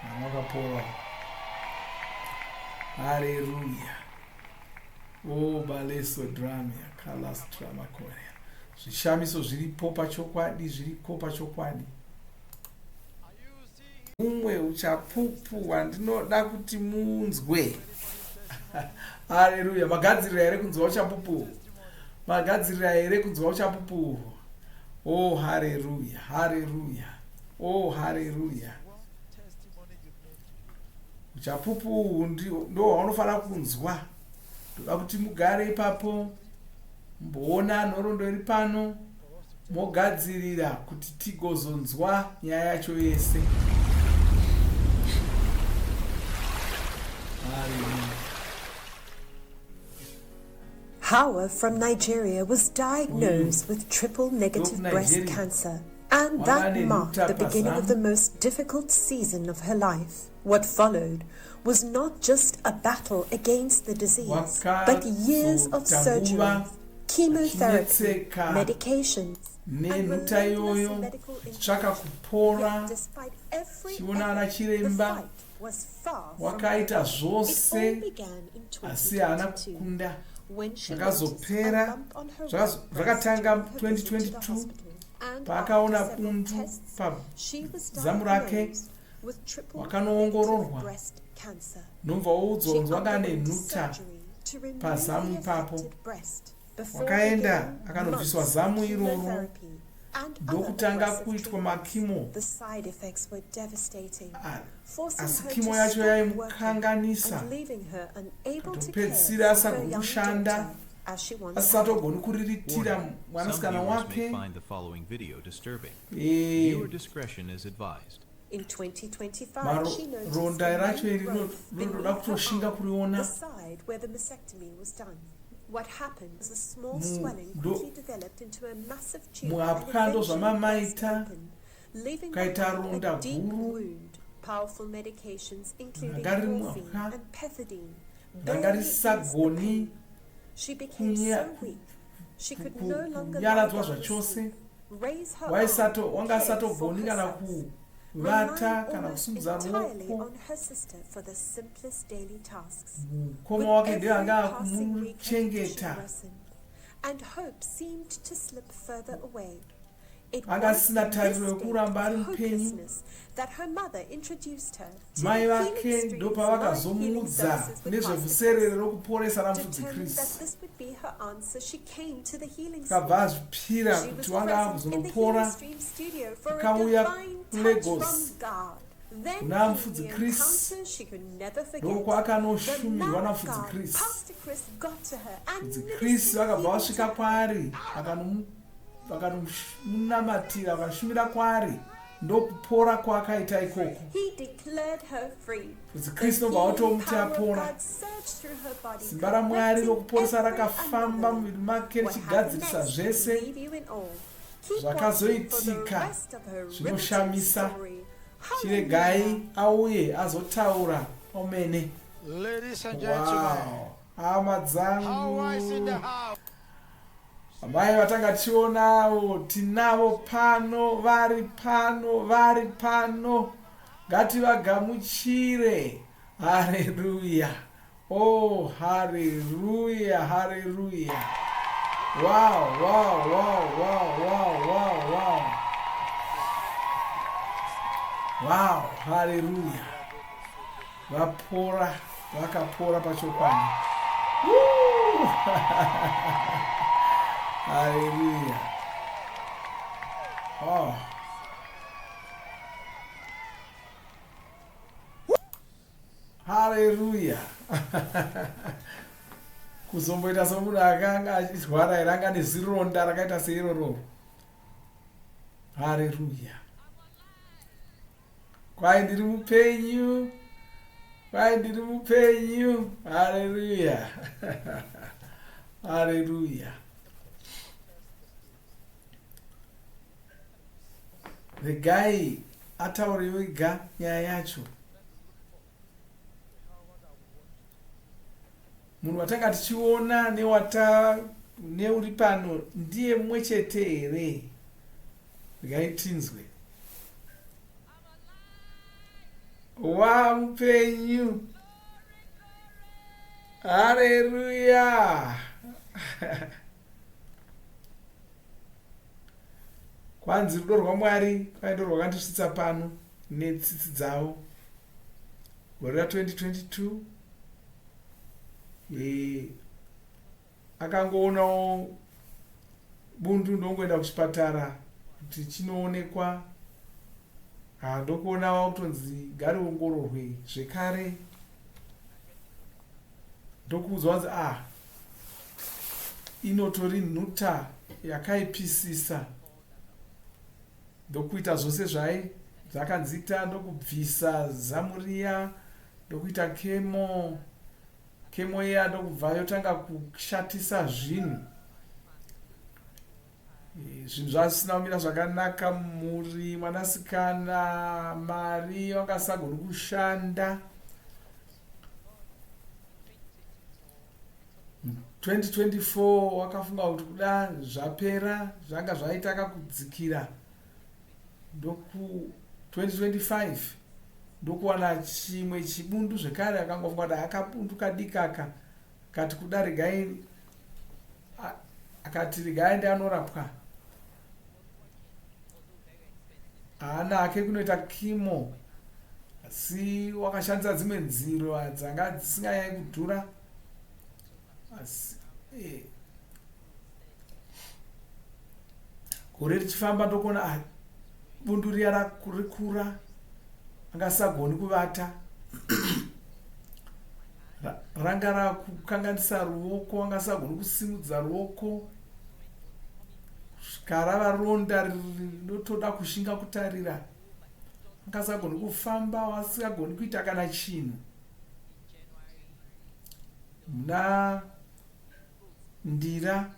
Mwana wakapora. Haleluya. Oh, baleso dramia, kalas drama korea. Zvishamiso zviripo pachokwadi, zviriko pachokwadi. Umwe uchapupu hwandinoda kuti munzwe. Haleluya. Magadzirira here kunzwa uchapupu? Magadzirira here kunzwa uchapupu uhwu? Oh, hareruya, hareruya. Oh, hareruya. Uchapupu uhwu ndo hwaunofanira kunzwa. Ndoda kuti mugare ipapo mumboona nhoroondo iri pano mogadzirira kuti tigozonzwa nyaya yacho yese. Hallelujah. Hawa from Nigeria was diagnosed with triple negative breast cancer, and that marked the beginning of the most difficult season of her life. What followed was not just a battle against the disease, but years of surgeries, chemotherapy, medications, and Nenhuta relentless iyoyo medical achitsvaka intervention. kupora Yet, despite every achiona ana effort, the chiremba fight was far from wakaita over. It all zvose began in asi haana 2022 kukunda. when she noticed a Zvakazopera lump on her right breast zvakatanga during her visit to the 2022 hospital, and after paakaona several bundu tests, she was pazamu rake diagnosed with triple negative wakanoongororwa breast cancer. ndomva woudzwa She kunzi wanga ane underwent nhuta surgery to remove the pazamu ipapo. affected breast before Wakaenda beginning akanobviswa months of zamu iroro chemotherapy and other ndokutanga aggressive kuitwa treatments. makimo. The side effects were devastating, forcing Asi her kimo to yacho stop working yaimukanganisa and leaving her unable to care atopedzisira for her asagoni young kushanda daughter as she once had. asisatogoni kuriritira Warning, some mwanasikana viewers may wake. find the following video disturbing. Eh, Viewer discretion is advised. In 2025, she noticed maronda a racho new iri growth rinoda beneath her kutoshinga arm, kuriona. the side where the mastectomy was done. What happened was a small Mu- swelling ndo- quickly developed into a massive tumor and muhapwa ndo eventually burst zvamamaita open, leaving ukaita behind ronda a deep guru wound. Powerful medications, including ranga riri morphine muhapwa and pethidine, ranga barely eased the risisagoni pain. She became kunya- so weak, she could ku- no longer lie kunyaradzwa down to zvachose. sleep, raise her arm, Waisato care wanga for asatogoni kana herself, kuvata relying kana almost kusimudza entirely ruoko. on her sister for the simplest daily tasks. Mukoma With wake ndiye every anga passing week, her condition akumuchengeta. worsened, and hope seemed to slip further away. It Anga was asina in this tariro state yekuramba of ari mupenyu. hopelessness that her mother introduced her to Mai the vake Healing Streams live healing ndopavakazomuudza services with Pastor Chris. nezvevhuserere rokuporesa ramufudzi Determined that Chris. this would be her answer, she came to the healing Akabva stream. azvipira She kuti was wanga present in the akuzonopora. Healing Stream studio for a Akauya divine touch kuLagos from God. Then kuna came mufudzi the Chris encounter she could never forget. The man ndokwaakanoshumirwa of namufudzi God, Chris. Pastor Chris, got to her and Mufudzi Chris ministered vakabva healing to vasvika her. kwaari vakanomunamatira vakashumira kwaari ndokupora kwaakaita ikoko. He declared her free. Mufudzi The Chris ndobva healing vatomuti power of apora. God surged through her body, Simba raMwari correcting rokuporesa every rakafamba anomaly. muviri make What happened richigadzirisa next will zvese. leave you in awe. Keep watching for the Zvakazoitika rest of her riveting zvinoshamisa. story. Chiregai Hallelujah. auye azotaura omene. Ladies and gentlemen, Wow. Hama how is in the dzangu, house? amai vatanga tichionawo tinavo pano, vari pano, vari pano. Ngativagamuchire. Hareruya. Oh, hareruya, hareruya. Wow, wow, wow, wow, wow, wow, wow. Wow, hareruya. Vapora, vakapora pachokwadi. Woo! Haleluya. Oh. Haleluya! Kuzomboita somunhu akanga achirwara here anga nezironda rakaita seiroro. Haleluya! Kwai ndiri mupenyu. Kwai ndiri mupenyu. Haleluya! Haleluya! Regai ataure wega nyaya yacho. Munhu watanga tichiona newata neuri pano ndiye mumwe chete here? Regai tinzwe. Wamupenyu. Haleluya. Kwanzi rudo rwaMwari kwai ndorwakandisvitsa pano netsitsi dzavo. Gore ra 2022 e, akangoonawo bundu ndongoenda kuchipatara kuti chinoonekwa ha ndokuona wakutonzi ngariongororwe zvekare ndokuudzwa kunzi ah inotori nhuta yakaipisisa ndokuita zvose zvai zvakanzita ndokubvisa zamu riya ndokuita kemo kemo iya ndokubva yotanga kushatisa zvinhu eh, zvinhu zvasina kumira zvakanaka mhuri mwanasikana mari vangasagoni kushanda 2024 wakafunga kuti kuda zvapera zvanga zvaita kakudzikira ndoku 2025 ndokuwana chimwe chibundu zvekare akangofunga kuti akabundu kadikaka kati kuda regai akati regai aende anorapwa haana hake kunoita kimo asi wakashandisa dzimwe nzira dzanga dzisinganyai kudhura asi eh, gore richifamba ndokuona ah, bundu riya rikura anga asisagoni kuvata ranga rakukanganisa ruoko anga asisagoni kusimudza ruoko kusvika rava ronda rinotoda kushinga kutarira anga asisagoni kufamba asingagoni kuita kana chinhu muna Ndira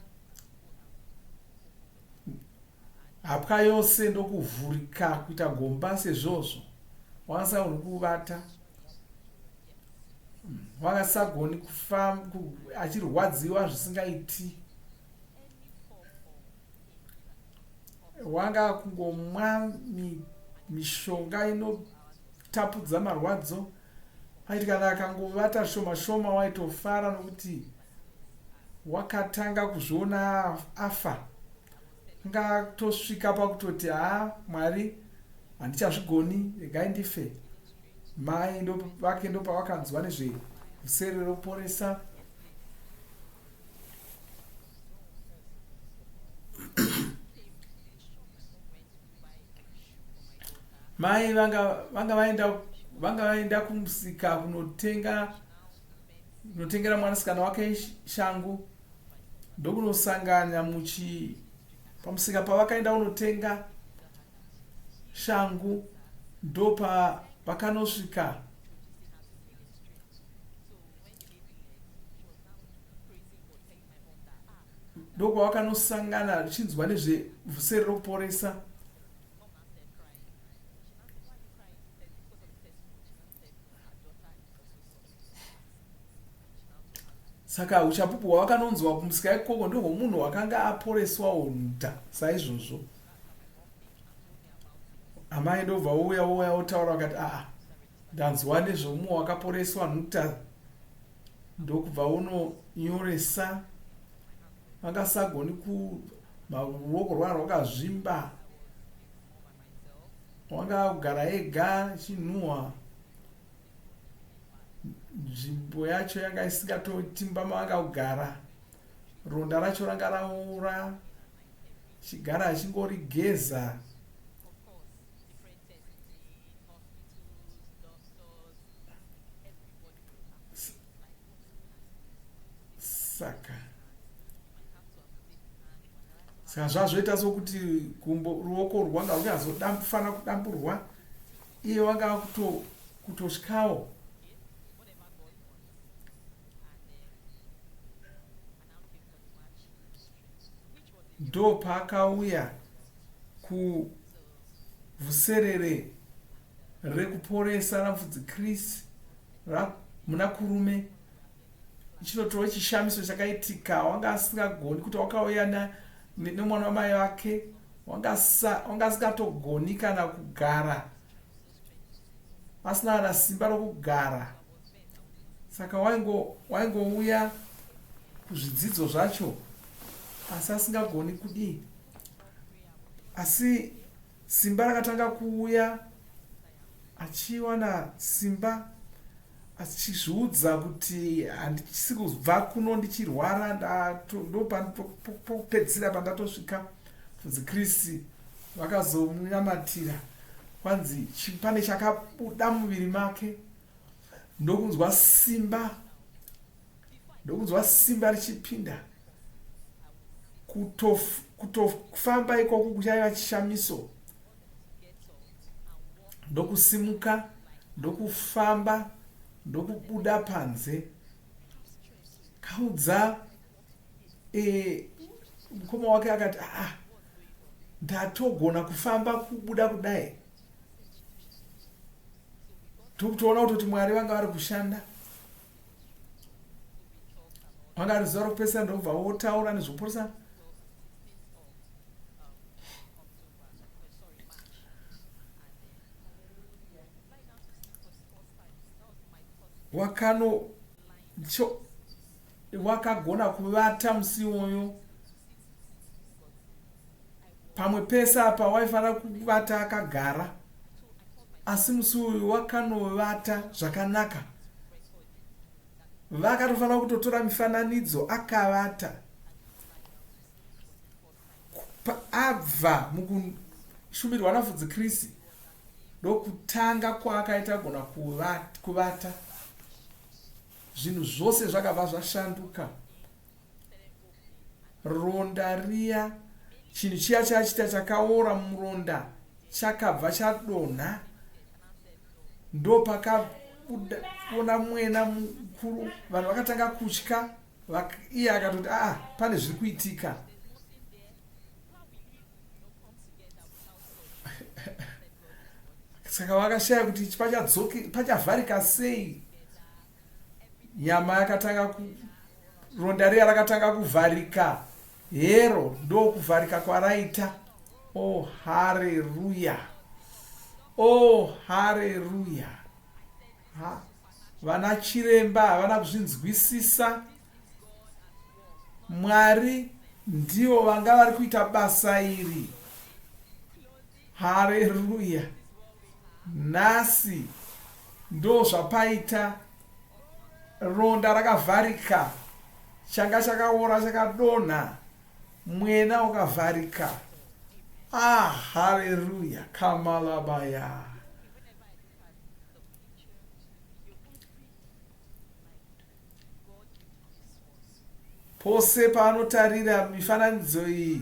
hapwa yose ndokuvhurika kuita gomba sezvozvo wakasagoni kuvata wakasagoni kufamba achirwadziwa zvisingaiti wanga kungomwa mishonga inotapudza marwadzo Aiti kana akangovata shoma shoma waitofara nokuti wakatanga kuzviona afa. Anga atosvika pakutoti haa Mwari handichazvigoni regai ndife. Mai vake ndopavakanzwa nezvevusere roporesa. Mai vanga vanga vaenda vanga vaenda kumusika kunotenga kunotengera mwanasikana wake shangu ndokunosangana muchi pamusika pavakaenda kunotenga shangu ndopa vakanosvika ndokwavakanosangana richinzwa nezvevhuseri rokuporesa Saka uchapupu hwawakanonzwa kumusika ikoko ndehwomunhu wakanga aporeswawo nda saizvozvo. Amai ndobva ouya ouya otaura vakati aa ndanzwa nezvomumwe wakaporeswa nhuta ndokubva unonyoresa vangasagoni ku ruoko rwanga rwakazvimba wanga akugara ega achinhuhwa nzvimbo yacho yanga isingatotimba mavanga kugara ronda racho ranga raora chigara achingorigeza. Saka zvazvoita sokuti gumbo ruoko rwanga ruchazofanira kudamburwa, iye wanga kutotyawo. Ndopaakauya kuvhuserere rekuporesa raMufudzi Chris muna Kurume. Chinotove chishamiso chakaitika. Wanga asingagoni kuti wakauya nemwana wamai vake, wanga asingatogoni kana kugara, asina kana simba rokugara. Saka waingouya kuzvidzidzo zvacho asi asingagoni kudii. Asi simba rakatanga kuuya, achiwana simba, achizviudza kuti handisi kubva kuno ndichirwara, ndopokupedzisira pandatosvika. Mufudzi Chris vakazomunamatira, kwanzi pane chakabuda muviri make, ndokunzwa simba, ndokunzwa simba richipinda. Kutofamba ikoko kuchaiva chishamiso. Ndokusimuka, ndokufamba, ndokubuda panze. Kaudza mukoma wake akati, aa, ndatogona kufamba kubuda kudai. Tokutoona kutoti Mwari vanga vari kushanda. Vanga vari zuva rokupedzisira, ndobva votaura nezvokuporesa. Wakagona kuvata musi iwoyo. Pamwe pese apa waifanira kuvata akagara, asi musi uyu wakanovata zvakanaka. Vakatofanira kutotora mifananidzo akavata. Abva mukushumirwa naMufudzi Chris, ndokutanga kwaakaita kugona kuvata. Zvinhu zvose zvakabva zvashanduka. Ronda riya, chinhu chiya chachita chakaora muronda chakabva chadonha. Ndopakabuda mwena mukuru, vanhu vakatanga kutya. Iye akatoti, aa, pane zviri kuitika. Saka vakashaya kuti pachavharika sei. Nyama yakatanga, ronda riya rakatanga kuvharika. Hero ndokuvharika kwaraita. Oh, hareruya! Oh, hareruya! Vana chiremba havana kuzvinzwisisa. Mwari ndivo vanga vari kuita basa iri. Hareruya! Nhasi ndo zvapaita. Ronda rakavharika, changa chakaora chakadonha, mwena ukavharika. Ah, hareruya! Kamalabaya. Pose paanotarira mifananidzo iyi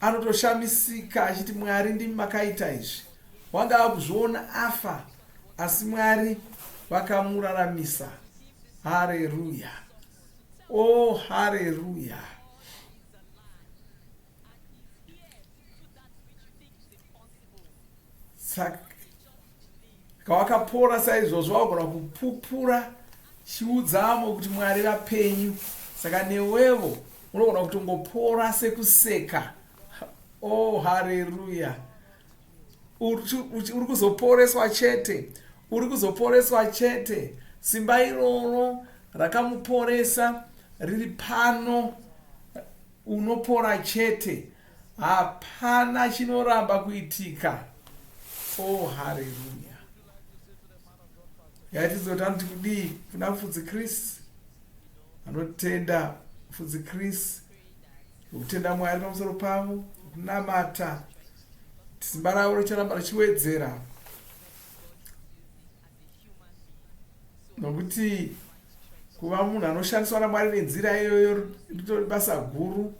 anotoshamisika achiti, Mwari ndimi makaita izvi. Wanga akuzviona afa, asi Mwari vakamuraramisa. Hareruya! Oh, hareruya! Saka wakapora saizvozvo, wagona kupupura chiudzamo kuti Mwari vapenyu. Saka newevo unogona kutongopora sekuseka. Oh, hareruya! Uri kuzoporeswa chete, uri kuzoporeswa chete. Simba iroro rakamuporesa riri pano, unopora chete. Hapana chinoramba kuitika. Oh, hareruya! Yatizoti anoti kudii kuna Mufudzi Chris? Anotenda Mufudzi Chris nokutenda Mwari pamusoro pavo, nokunamata kuti simba ravo richaramba richiwedzera, nokuti kuva munhu anoshandiswa naMwari nenzira iyoyo ritori basa guru.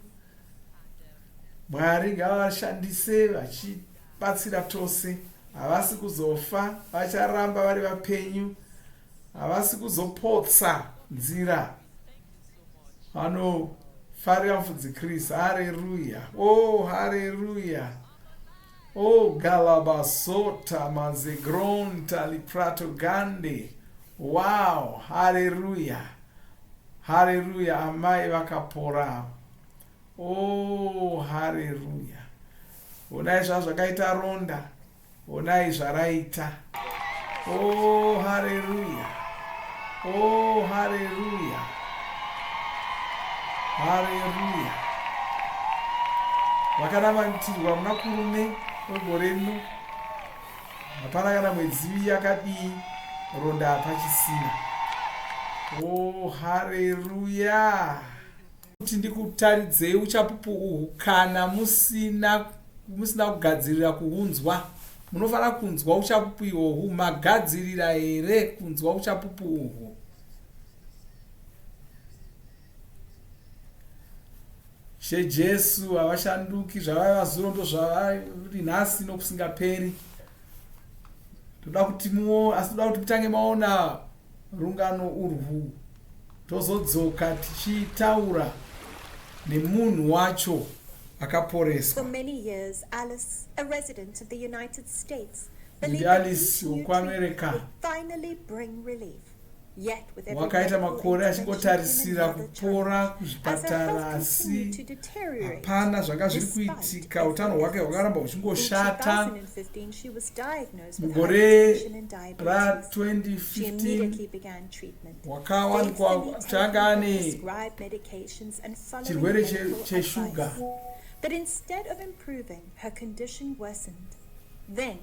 Mwari ngavashandise vachibatsira tose. Havasi kuzofa, vacharamba vari vapenyu. Havasi kuzopotsa nzira. Vanofarira mufudzi Chris. Hareruya. Oh, hareruya. Oh, galabasota mazegronta liprato gande. Wow, hareruya. Hareruya, amai vakapora. Oh, hareruya. Honai zvazvakaita ronda. Honai zvaraita. Oh, hareruya. Oh, hareruya. Hareruya. Vakanamatirwa muna Kurume wegore rino. Hapana kana mwedzi yakadii ronda hapachisina. Oh, hareruya. Kuti ndikutaridzei uchapupu uhu kana musina musina kugadzirira kuunzwa. Munofanira kunzwa uchapupu ihwohwu. Magadzirira here kunzwa uchapupu uhwu? She Jesu havashanduki, zvavaiva zuro ndozvavari nhasi nokusingaperi. Toda kuti muo, asi toda kuti mutange maona rungano urwu tozodzoka tichitaura nemunhu wacho akaporeswa. For many years, Alice, a resident of the United States, Ndi believed that Alice each new wekuAmerica. treatment would finally bring relief. Wakaita makore achingotarisira kupora kuzvipatara asi hapana zvanga zviri kuitika. Utano hwake hwakaramba huchingoshata. Mugore ra2015 wakawanikwa kuti anga ane chirwere cheshuga. But instead of improving, her condition worsened. Then,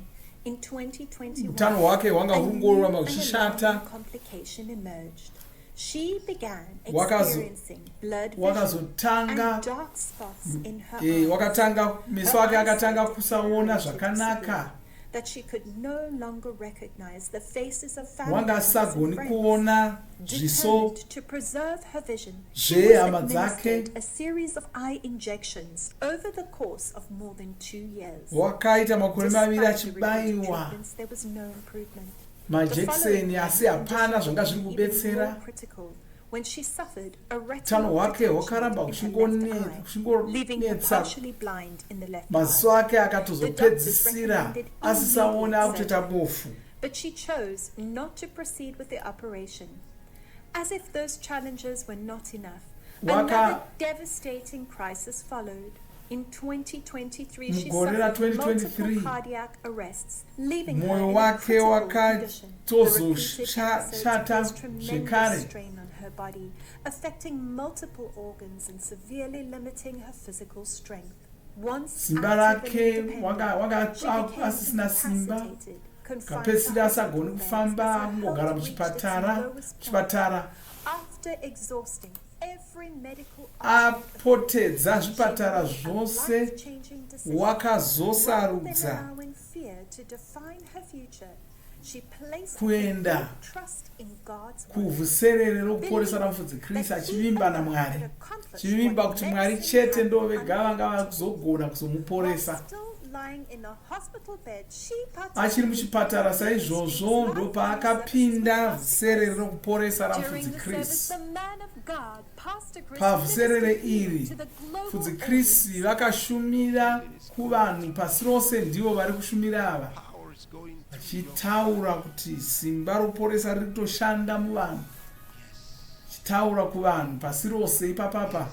in 2021, Utano hwake hwanga a huri new kungoramba and huchishata. alarming complication emerged. She began Wakazo- experiencing blurred vision Wakazotanga and dark spots in her eh, eyes. wakatanga meso Her ake akatanga eyesight kusaona deteriorated zvakanaka. severely that she could no longer recognize the faces of family Wanga members and asagoni friends. kuona zviso Determined to preserve her vision, she was zvehama dzake. administered a series of eye injections over the course of more than 2 years. Wakaita makore 2 Despite the repeated achibayiwa treatments, there was no improvement. The following majekiseni year, asi her hapana condition zvanga zviri became even kubetsera. more critical when she suffered a Utano retinal hwake detachment hwakaramba in her left eye, leaving her huchingonetsa. partially blind in the left Maziso eye. ake The doctors akatozopedzisira recommended asisaona, immediate akutoita surgery, bofu. but she chose not to proceed with the operation. As if those challenges were not enough, another devastating crisis followed. In 2023, she Mugore suffered multiple ra2023 cardiac arrests, leaving her mwoyo in a wake critical condition. The repeated episodes wakatozoshata placed tremendous zvekare. strain on her body, affecting multiple organs and severely limiting her physical strength. Once Simba active and rake independent, wanga she became asisina simba. incapacitated, confined to Kapedzisira hospital asagoni beds kufamba, as her akungogara health reached its muchipatara lowest point. chipatara. After exhausting every medical option Apotedza available, she zvipatara made a zvose, life-changing decision. Rather than wakazosarudza allowing fear to define her future, she placed her kuenda full trust in God's word, kuvhuserere rokuporesa believing ramufudzi Kristu, that He achivimba alone could naMwari, accomplish chivimba what kuti Mwari medicine chete had ndo vega vanga unable to do. vazogona While kuzomuporesa. still lying in a hospital bed, she Achiri participated in muchipatara the ministry's saizvozvo, lifeline services with ndopaakapinda Pastor vhuserere Chris. rokuporesa During ramufudzi the service, Chris. the man of God, Pastor Chris, Pavhuserere ministered healing iri to the global mufudzi Chris audience. vakashumira kuvanhu pasi rose. Ndivo vari kushumira ava, Power is going through your vachitaura kuti simba rokuporesa riri kutoshanda muvanhu, chitaura kuvanhu pasi rose ipapapa.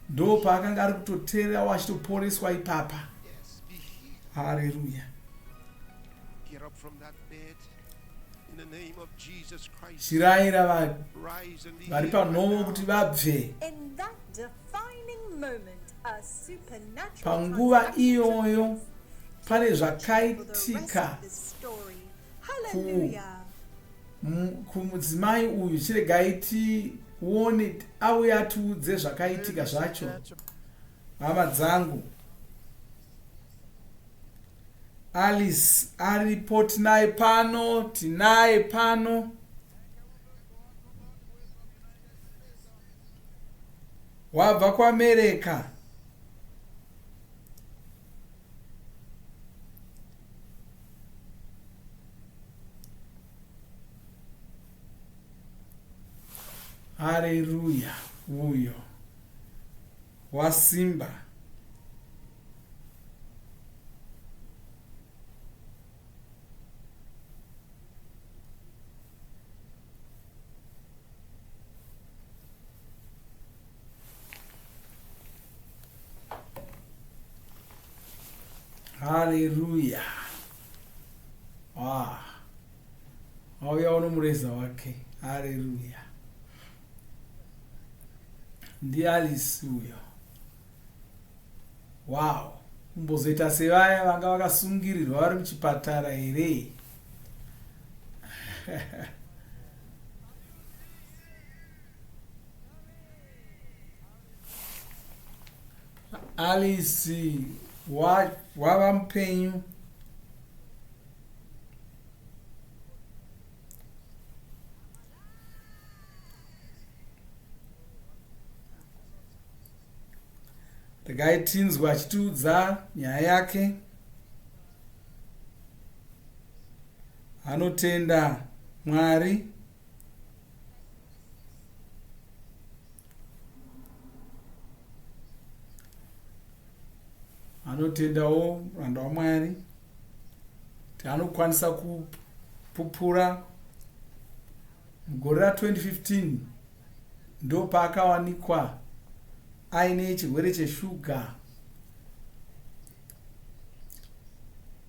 Ndo paakanga ari kutoteerawo achitoporeswa ipapa. Yes, be healed. Hareruya. Get up from that bed. In the name of Jesus Christ. Chirayira Rise and be vari healed right panhovo now. kuti vabve. In that defining moment, a supernatural Panguva transaction took iyoyo place. pane Keep watching for the rest zvakaitika of this story. Hallelujah. kumudzimai uyu. Chiregai tione auye atiudze zvakaitika Ladies and zvacho. gentlemen, Hama dzangu, Alice aripo, tinaye pano, tinaye pano. Wabva kuAmerica. Hareruya! Uyo wasimba. Hareruya! Wow. Auyawo nomureza wake. Hareruya! NdiAlice uyo. Wow. Kumbozoita sevaya vanga vakasungirirwa vari muchipatara here? Alice wava mupenyu. Regai tinzwe achitiudza nyaya yake. Anotenda Mwari. Anotendawo muranda waMwari kuti anokwanisa kupupura. Mugore ra2015 ndopaakawanikwa aine chirwere cheshuga,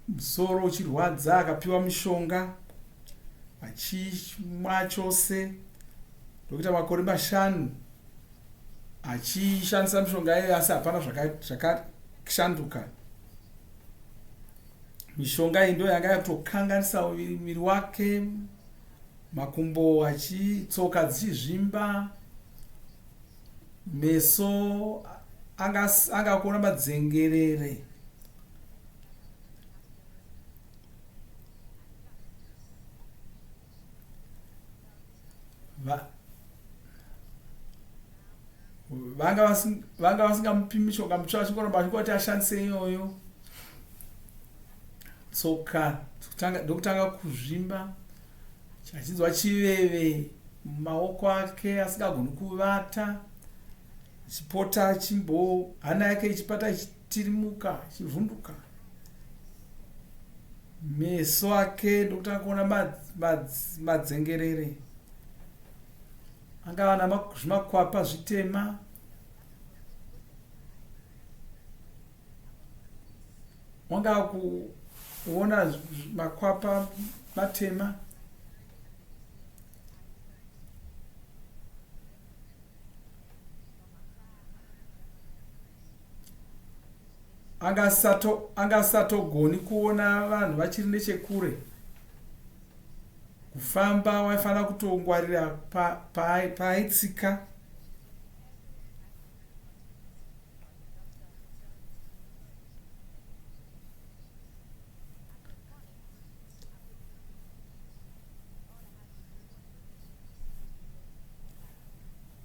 musoro uchirwadza, akapiwa mishonga achimwa chose ndokuita makore 5 achishandisa mishonga iyoyo, asi hapana zvakashanduka. Mishonga iyi ndo yanga yakutokanganisa muviri wake, makumbo achitsoka dzichizvimba, meso anga kuona madzengerere. Vanga vasingamupi mishonga mitsva, vachingoramba vachingoti ashandise iyoyo. Tsoka ndokutanga kuzvimba, achinzwa chiveve mumaoko ake, asingagoni kuvata, achipota achimbo hana yake ichipata ichitirimuka, ichivhunduka, meso ake ndokutanga kuona madzengerere, angava zvimakwapa zvitema. Wanga kuona makwapa matema. Angasatogoni kuona vanhu vachiri nechekure. Kufamba waifanira kutongwarira paaitsika.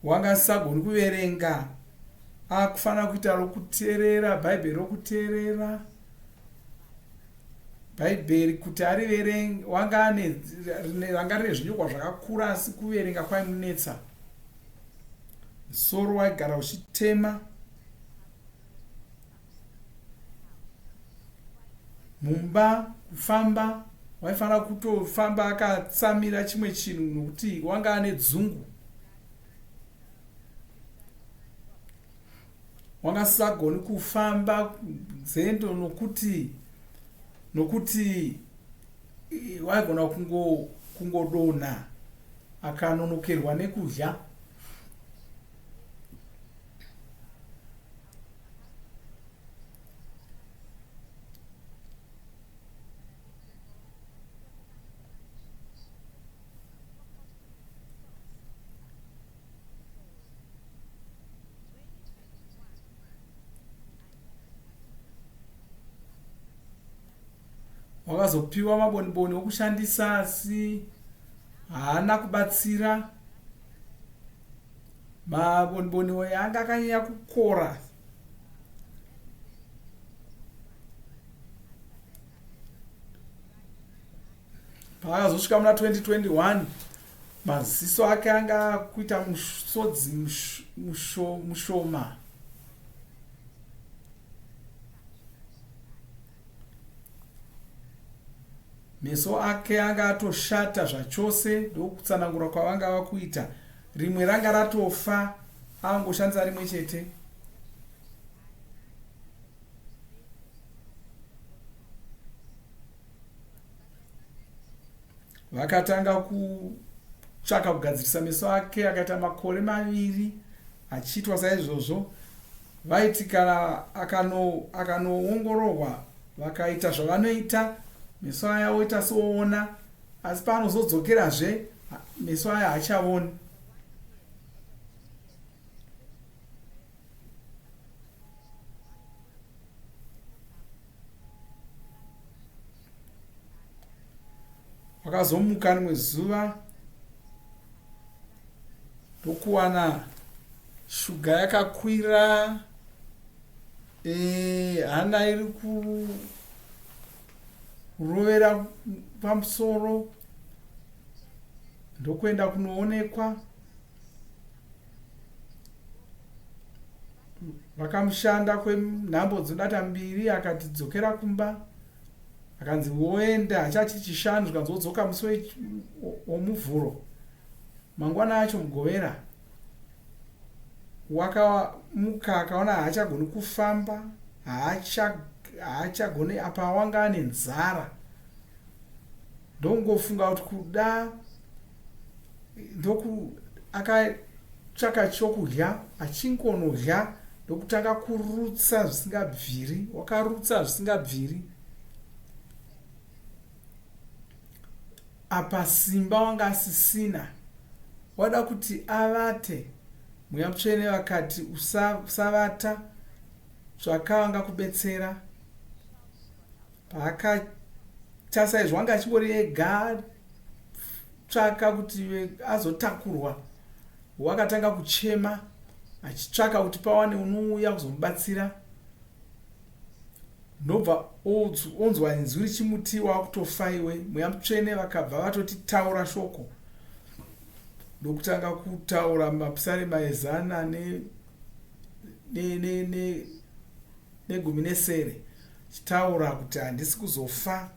Wanga asisagoni kuverenga, akufanira kuita rokuteerera Bhaibheri, rokuteerera Bhaibheri kuti ariverenge. Wanga ane ranga rine zvinyorwa zvakakura, asi kuverenga kwaimunetsa. Musoro waigara uchitema. Mumba kufamba waifanira kutofamba akatsamira chimwe chinhu nokuti wanga ane dzungu. Wanga asisagoni kufamba nzendo nokuti waigona kungodonha akanonokerwa nekudya. Wakazopiwa maboniboni okushandisa, asi haana kubatsira. Maboniboni anga akanyanya kukora. Paakazosvika muna 2021, Maziso ake anga akuita musodzi mushoma. Meso ake anga atoshata zvachose ndokutsanangura kwavanga vakuita. Rimwe ranga ratofa angoshandisa rimwe chete. Vakatanga kutsvaka kugadzirisa meso ake akaita makore maviri achiitwa saizvozvo. Vaiti kana akanoongororwa vakaita zvavanoita meso aya oita seoona asi paanozodzokerazve meso aya haachavoni. Wakazomuka rimwe zuva ndokuwana shuga yakakwira, hana iri kurovera pamusoro, ndokuenda kunoonekwa. Vakamushanda kwenhambo dzinodata mbiri, akati dzokera kumba, akanzi woenda hachachiri Chishanu, zvikanzi wodzoka musi woMuvhuro. Mangwana acho Mugovera wakamuka akaona haachagoni kufamba, haachagoni, apa wanga ane nzara. Ndongofunga kuti kuda ndoku akatsvaka chokudya, achingonodya ndokutanga kurutsa zvisingabviri, wakarutsa zvisingabviri. Apa simba wanga asisina, wada kuti avate. Mweya Mutsvene vakati usavata, tsvaka vangakubetsera. Paakaita saizvo wanga achingori ega, tsvaka kuti azotakurwa. Wakatanga kuchema achitsvaka kuti pawane unouya kuzomubatsira. Ndobva onzwa inzwi richimuti wakutofa iwe. Mweya Mutsvene vakabva vatoti taura shoko. Ndokutanga kutaura mapisarema ezana negumi nesere, chitaura kuti handisi kuzofa,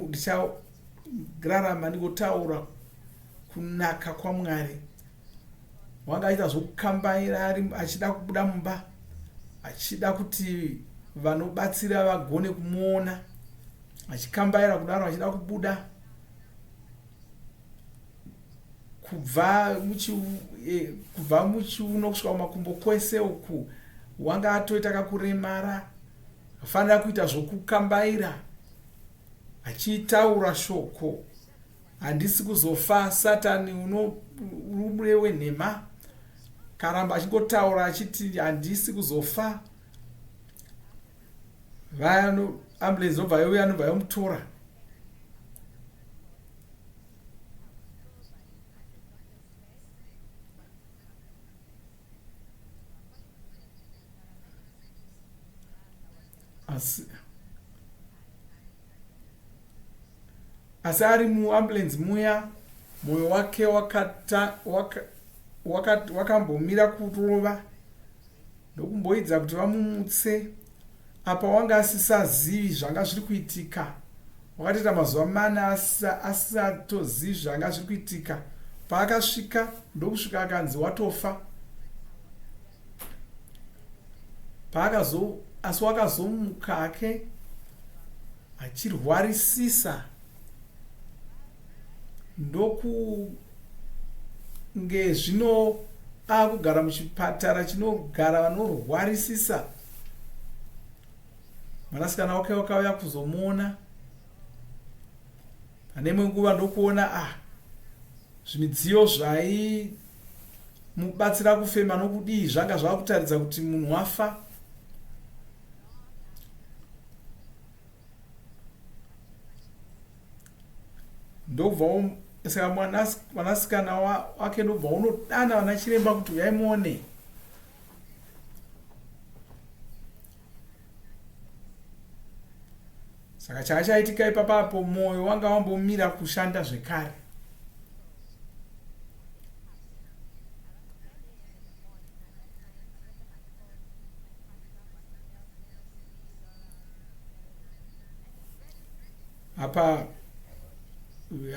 ndichararama ndigotaura kunaka kwaMwari. Wanga achiita zvokukambaira achida kubuda mumba, achida kuti vanobatsira vagone kumuona, achikambaira kudaro achida kubuda kubva muchiuno kusvika kumakumbo kwese uku. Wanga atoita kakuremara, afanira kuita zvokukambaira achitaura shoko, handisi kuzofa, Satani uri wenhema. Karamba achingotaura achiti handisi kuzofa. Vano ambulance nobva youya, nobva yomutora. Asi ari muambulance muya, mwoyo wake wakambomira kurova, ndokumboidza kuti vamumutse. Apa wanga asisazivi zvanga zviri kuitika. Wakatoita mazuva mana asisatozivi zvanga zviri kuitika. Paakasvika ndokusvika akanzi watofa. Asi wakazomuka ake achirwarisisa, ndokunge zvino akugara muchipatara chinogara vanorwarisisa. Mwanasikana wake wakauya kuzomuona pane imwe nguva, ndokuona zvimidziyo zvaimubatsira kufema nokudii zvanga zvava kutaridza kuti munhu wafa. Ndobva saka mwanasikana wake ndobva unodana vana chiremba kuti uyai muone. Saka chakachaitika ipapapo, mwoyo wanga wambomira kushanda zvekare. Apa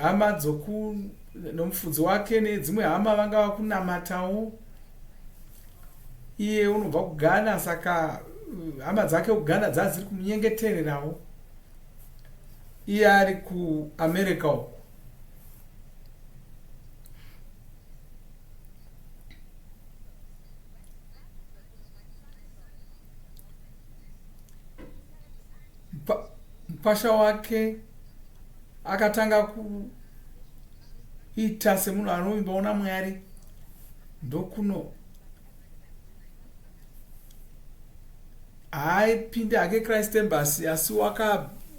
hama dzoku nomufudzi wake nedzimwe hama vanga vakunamatawo. Iye unobva kuGhana, saka hama dzake kuGhana dzadziri kumunyengetererawo. Iye ari kuAmerica uko. Mukwasha wake akatanga kuita semunhu anovimbawo naMwari ndokuno haaipinde hake Christ Embassy, asi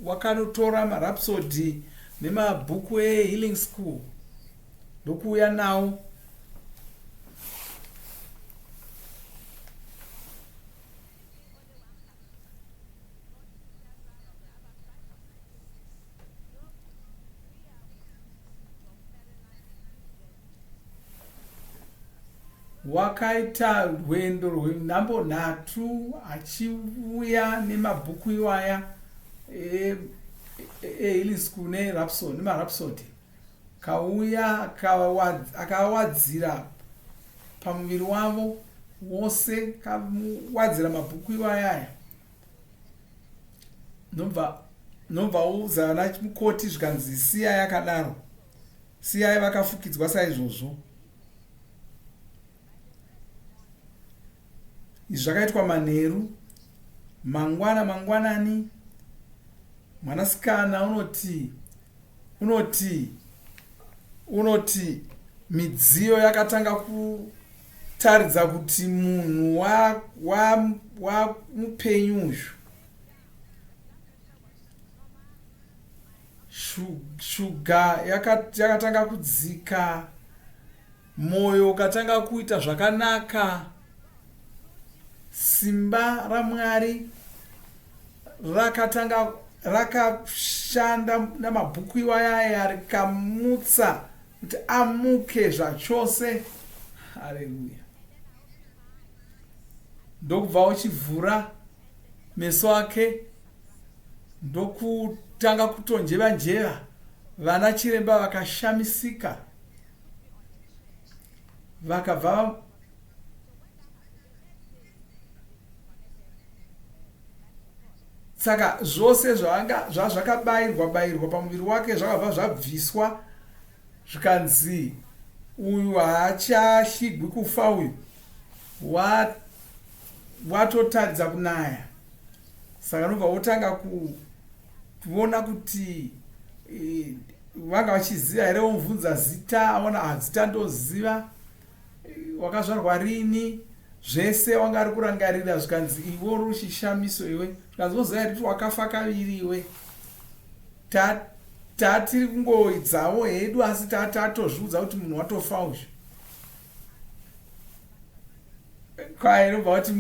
wakanotora waka marapsody nemabhuku ehealing school ndokuuya nawo. Wakaita rwendo rwenhambo nhatu achiuya nemabhuku iwaya ehealing school nemarhapsody. Kauya akawadzira pamuviri wavo wose, kawadzira mabhuku iwayaya, nobva nobva uudza vana mukoti, zvikanzi siyai akadaro, siyai vakafukidzwa saizvozvo. Izvi zvakaitwa manheru. Mangwana mangwanani mwanasikana unoti unoti unoti midziyo yakatanga kutaridza kuti munhu wamupenyu wa, wa uyu. Shuga yakatanga yaka kudzika, mwoyo ukatanga kuita zvakanaka, simba raMwari rakatanga rakashanda namabhuku iwayaya rikamutsa kuti amuke zvachose. Haleluya! Ndokubva uchivhura meso ake ndokutanga kutonjeva njeva. Vana chiremba vakashamisika vakabva saka zvose zvanga zvazvakabayirwa bayirwa pamuviri wake zvakabva zvabviswa, zvikanzi uyu haachashigwi kufa uyu, watotaridza kunaya. Saka nobva wotanga kuona kuti e, vanga vachiziva here, womubvunza zita, aona ah, zita ndoziva, wakazvarwa rini, zvese wanga ari kurangarira. Zvikanzi iwe uri uchishamiso iwe, zvikanzi woziva here kuti wakafa kaviri iwe? Tatiri kungoidzawo hedu, asi tatozviudza kuti munhu watofa uyu. Kwai inobva kuti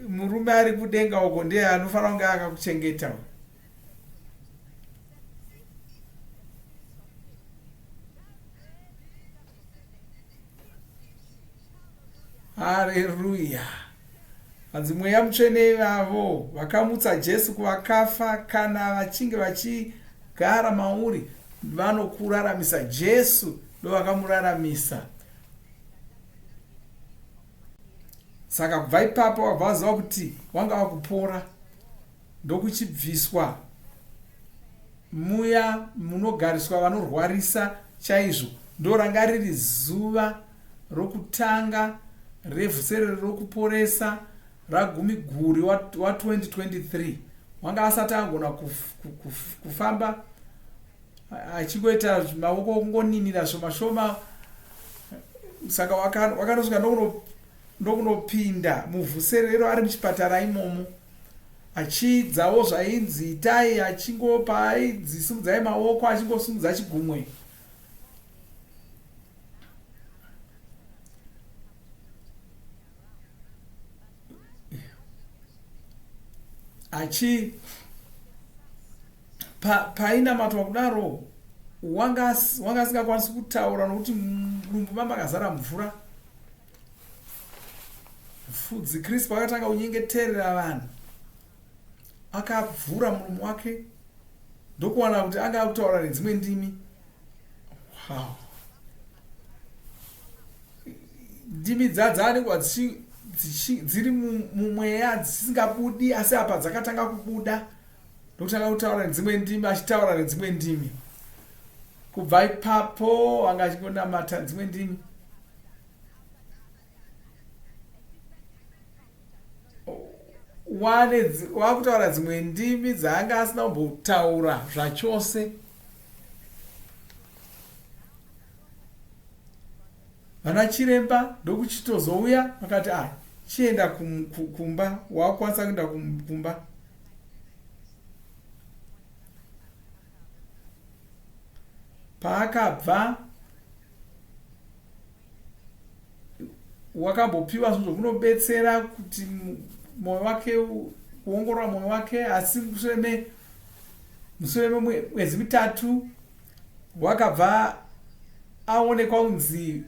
murume ari kudenga uko ndiye anofanira kunge akakuchengeta uyu. Hareruya! Hanzi Mweya Mutsvene ivavo vakamutsa Jesu kuvakafa, kana vachinge vachigara mauri, vanokuraramisa. Jesu ndovakamuraramisa. Saka kubva ipapo vabva vaziva kuti wanga wakupora, ndokuchibviswa muya munogariswa vanorwarisa chaizvo. Ndoranga riri zuva rokutanga revhuserere rokuporesa raGumiguri wa2023. Wanga asati agona kufamba, achingoita maoko okungoninira shoma shoma. Saka wakanosvika ndokunopinda muvhuserero ari muchipatara imomo, achiidzawo zvainzi itai, achingopa ainzi simudzai maoko, achingosimudza chigumwe. Achi painamatwa kudaro, wanga asingakwanisi kutaura nokuti mudumbu mamakazara mvura. Mufudzi Crisp akatanga kunyengeterera vanhu, akavhura muromo wake. Ndokuwana kuti anga akutaura nedzimwe ndimi. Wow. Ndimi dzadzaanengwa dziri mumweya dzisingabudi asi apa dzakatanga kubuda ndokutanga kutaura nedzimwe ndimi achitaura nedzimwe ndimi. Kubva ipapo anga achingonamata dzimwe ndimi. Wakutaura dzimwe ndimi dzaanga asina kumbotaura zvachose. Vana chiremba ndokuchitozouya vakati ah, chienda kumba, wakukwanisa kuenda kumba. Paakabva wakambopiwa zvinhu zvokunobetsera kuti mwoyo wake kuongorora mwoyo wake asi mushure mushure memwedzi mitatu wakabva aonekwa kunzi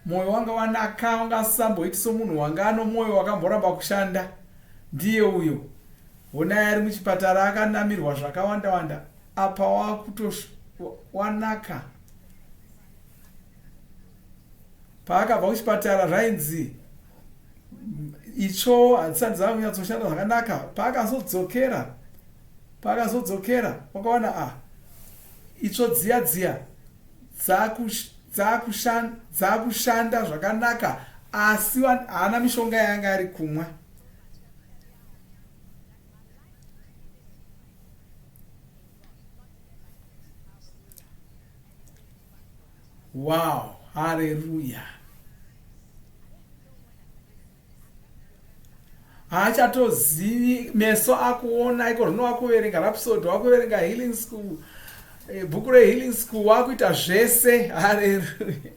mwoyo wanga wanaka wanga asamboiti somunhu wanga ano mwoyo wakamboramba kushanda ndiye uyo honai ari muchipatara akanamirwa zvakawanda wanda apa wakuto wanaka Paakabva kuchipatara zvainzi itsvo hadzisati dzava kunyatsoshanda zvakanaka. Paakazodzokera paakazodzokera wakawana a itsvo dziya dziya dzakushanda zvakanaka asi haana mishonga yaanga ari kumwa. Wow, hareruya. Haachatozivi meso akuona iko zvino wakuverenga Rhapsody, wakuverenga Healing School, eh, bhuku reHealing School, wakuita zvese. Hareruya.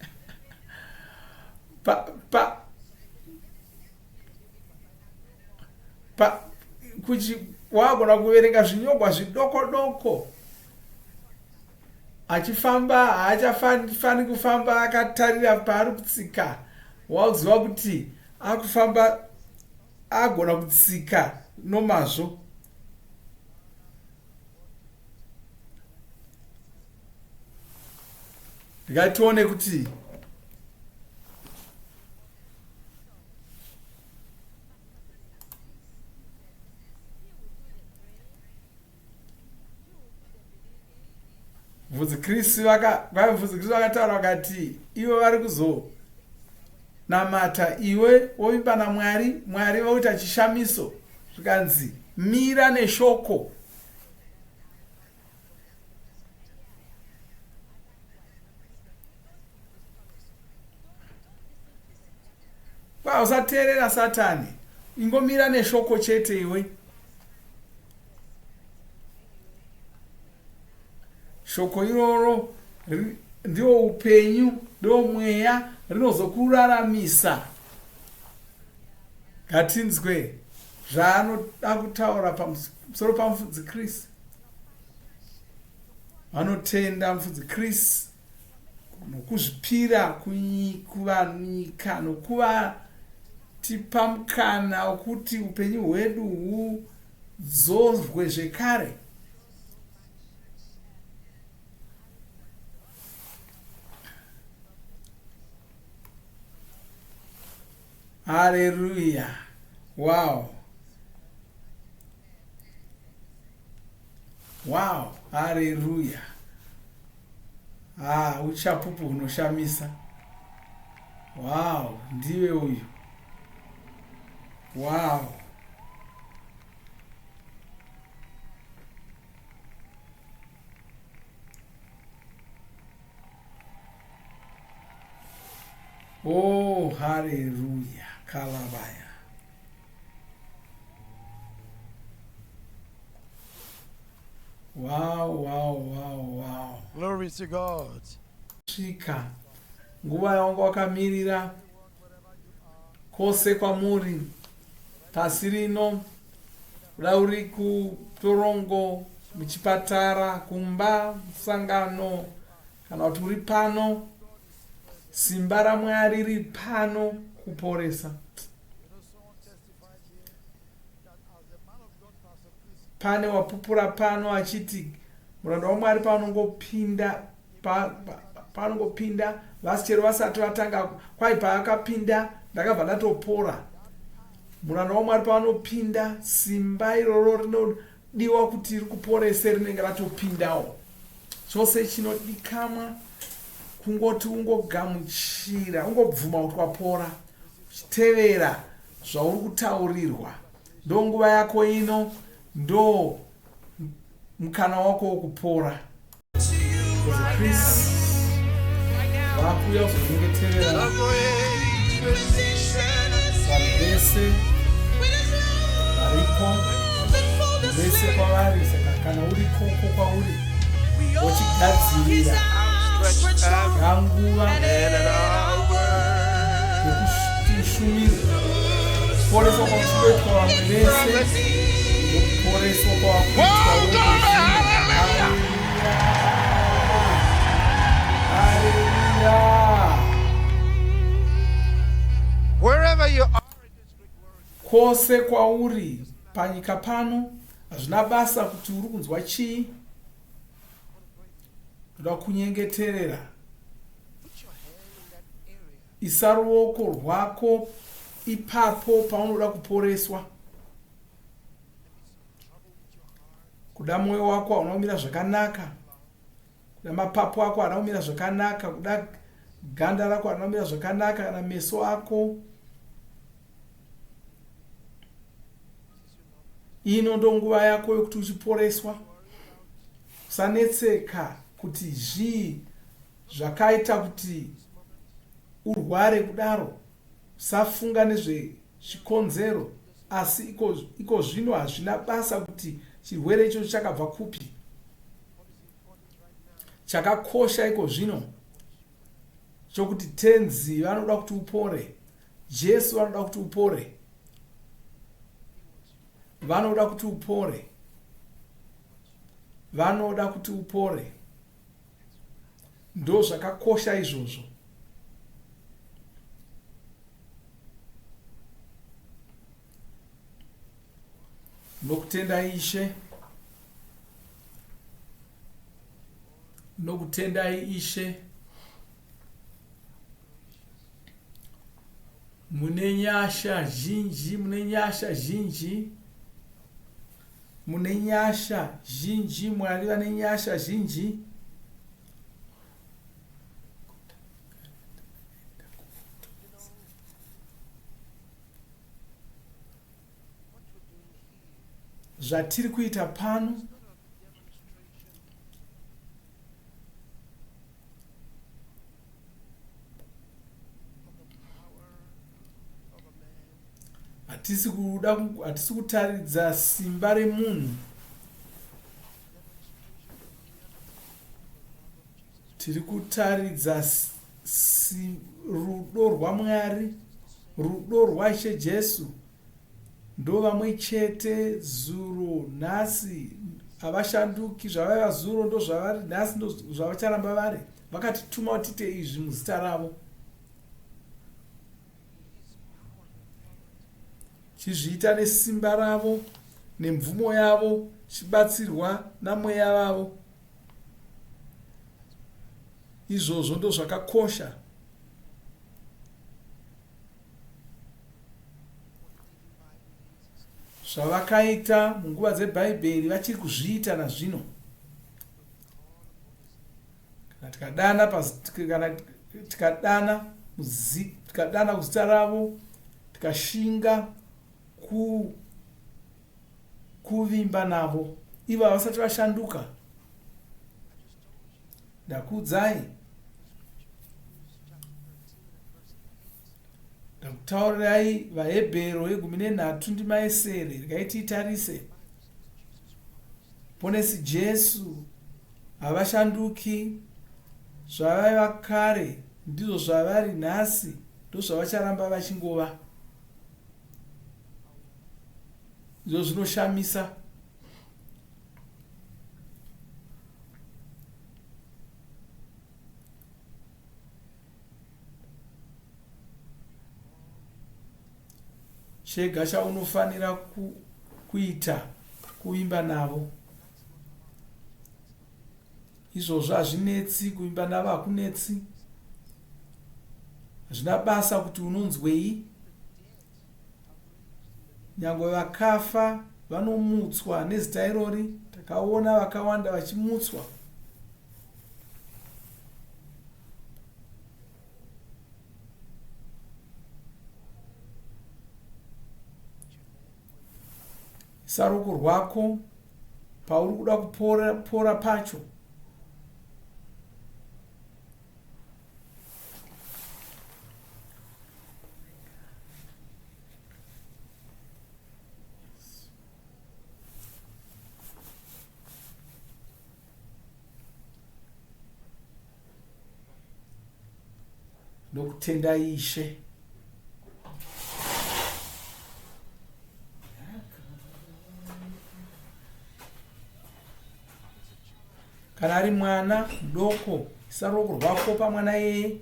Pa, pa, pa, kuchi, wagona kuverenga zvinyogwa zvidoko doko Achifamba haachafani kufamba akatarira paari kutsika wakuziva kuti akufamba agona kutsika nomazvo. Ndikatione kuti Mufudzi Chris vaka mufudzi Chris vakataura vakati ivo vari kuzonamata iwe wovimba naMwari, Mwari voita chishamiso zvikanzi mira neshoko. Kwa usateerera Satani, ingomira neshoko chete iwe. Shoko iroro ndiwo upenyu, ndiwo mweya, rinozokuraramisa. Ngatinzwe zvaanoda kutaura pamusoro pamufudzi Chris. Vanotenda mufudzi Chris nokuzvipira kunyika nokuvatipa mukana wokuti upenyu hwedu hudzorwe zvekare. Hallelujah. Wow. Wow. Hallelujah. Ah, uchapupu hunoshamisa. Wow, ndiwe uyu. Wow. Oh, hallelujah. Kalabaya. Wow, wow, wow, wow. Glory to God. Svika nguva yawanga wakamirira kwose kwamuri pasi rino kuda uri kutorongo muchipatara kumba musangano kana kuti uri pano simba ramwari riri pano kuporesa Pane wapupura pano achiti Muranda waMwari paanongopinda paanongopinda vasi chero vasati vatanga kwai paakapinda ndakabva ndatopora. Muranda waMwari paanopinda simba iroro rinodiwa kuti rikuporese rinenge ratopindawo. Chose chinodikamwa kungoti ungogamuchira ungobvuma kuti wapora uchitevera zvauri kutaurirwa. Ndonguva yako ino ndo mukana wako wokupora. Chris vakuuya kuzonyengeterera vanhu vese varipo vese kwavari saka kana uri koko kwauri wochigadzirira yanguva yekuti ushumire kuporeswa kwakutoitwa vamwe vese ndokuporeswa kwakuitwa. Haleluya! Wherever you are in this great world, Kwose kwauri panyika pano, hazvina basa kuti uri kunzwa chii, ndoda kunyengeterera. Put your hand in that area. Isa ruoko rwako ipapo paunoda kuporeswa. Kuda mwoyo wako hauna kumira zvakanaka, kuda mapapu ako haana kumira zvakanaka, kuda ganda rako harina kumira zvakanaka, kana meso ako. Ino ndo nguva yako yokuti uchiporeswa. Usanetseka kuti zvii zvakaita kuti urware kudaro. Usafunga nezvechikonzero, asi iko, iko zvino hazvina basa kuti chirwere ichocho chakabva kupi. Chakakosha iko zvino chokuti Tenzi vanoda kuti upore. Jesu vanoda kuti upore. Vanoda kuti upore. Vanoda kuti upore. Ndo zvakakosha izvozvo. Nokutenda Ishe. Nokutendai Ishe. Mune nyasha zhinji, mune nyasha zhinji. Mune nyasha zhinji, Mwari vane nyasha zhinji. Zvatiri kuita pano hatisi kuda, hatisi kutaridza simba remunhu. Tiri kutaridza rudo rwaMwari, rudo rwaIshe Jesu. Ndo vamwe chete zuro, nhasi, havashanduki. Zvavaiva zuro ndozvavari nhasi, ndozvavacharamba vari. Vakatituma kuti tiite izvi muzita ravo. Chizviita nesimba ravo nemvumo yavo, chibatsirwa namweya vavo. Izvozvo ndozvakakosha. Zvavakaita munguva dzeBhaibheri vachiri kuzviita nazvino. Kana tikadana kana tikadana tikadana kuzita ravo tikashinga ku kuvimba navo, ivo havasati vashanduka. Ndakuudzai, ndakutaurirai vaHebheru yegumi nenhatu ndima yesere. Regai tiitarise. Ponesi Jesu havashanduki. Zvavaiva kare ndizvo zvavari nhasi, ndozvavacharamba vachingova. Izvo zvinoshamisa. Chega chaunofanira kuita kuvimba navo. Izvozvo hazvinetsi, kuvimba navo hakunetsi. Hazvina basa kuti unonzwei. Nyangwe vakafa vanomutswa nezita irori. Takaona vakawanda vachimutswa. Isa ruoko rwako pauri kuda kupora pora pacho. Ndokutenda Ishe. Kana ari mwana mudoko, isa ruoko rwako pamwana iyeye.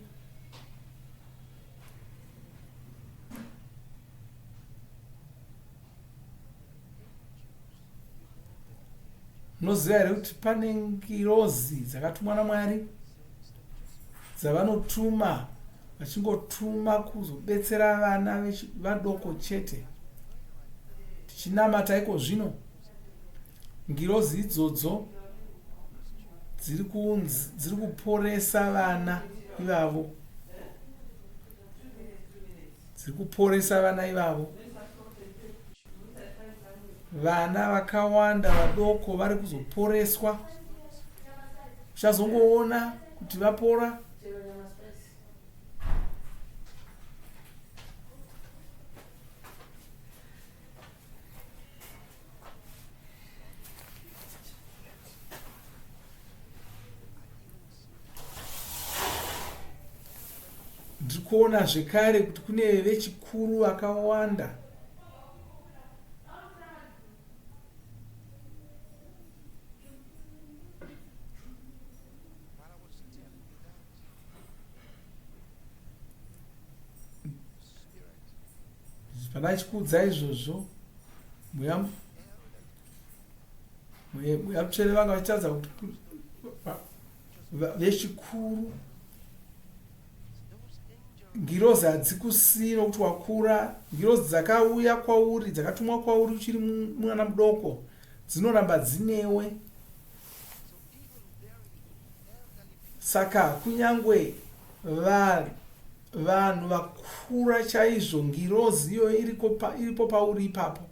Munoziva here kuti pane ngirozi dzakatumwa naMwari dzavanotuma vachingotuma kuzobetsera vana vadoko chete? Tichinamata iko zvino, ngirozi idzodzo dziri kuporesa vana ivavo. Dziri kuporesa vana ivavo. Vana vakawanda vadoko vari kuzoporeswa. Uchazongoona kuti vapora. Ndiri kuona zvekare kuti kune vechikuru vakawanda Pandachikuudza izvozvo, mweya mweya mutsvene vanga vachitaridza kuti vechikuru ngirozi hadzikusii nokuti wakura. Ngirozi dzakauya kwauri, dzakatumwa kwauri uchiri mwana mudoko, dzinoramba dzinewe. Saka kunyange vanhu vakura chaizvo, ngirozi iyoyo iripo pauri ipapo.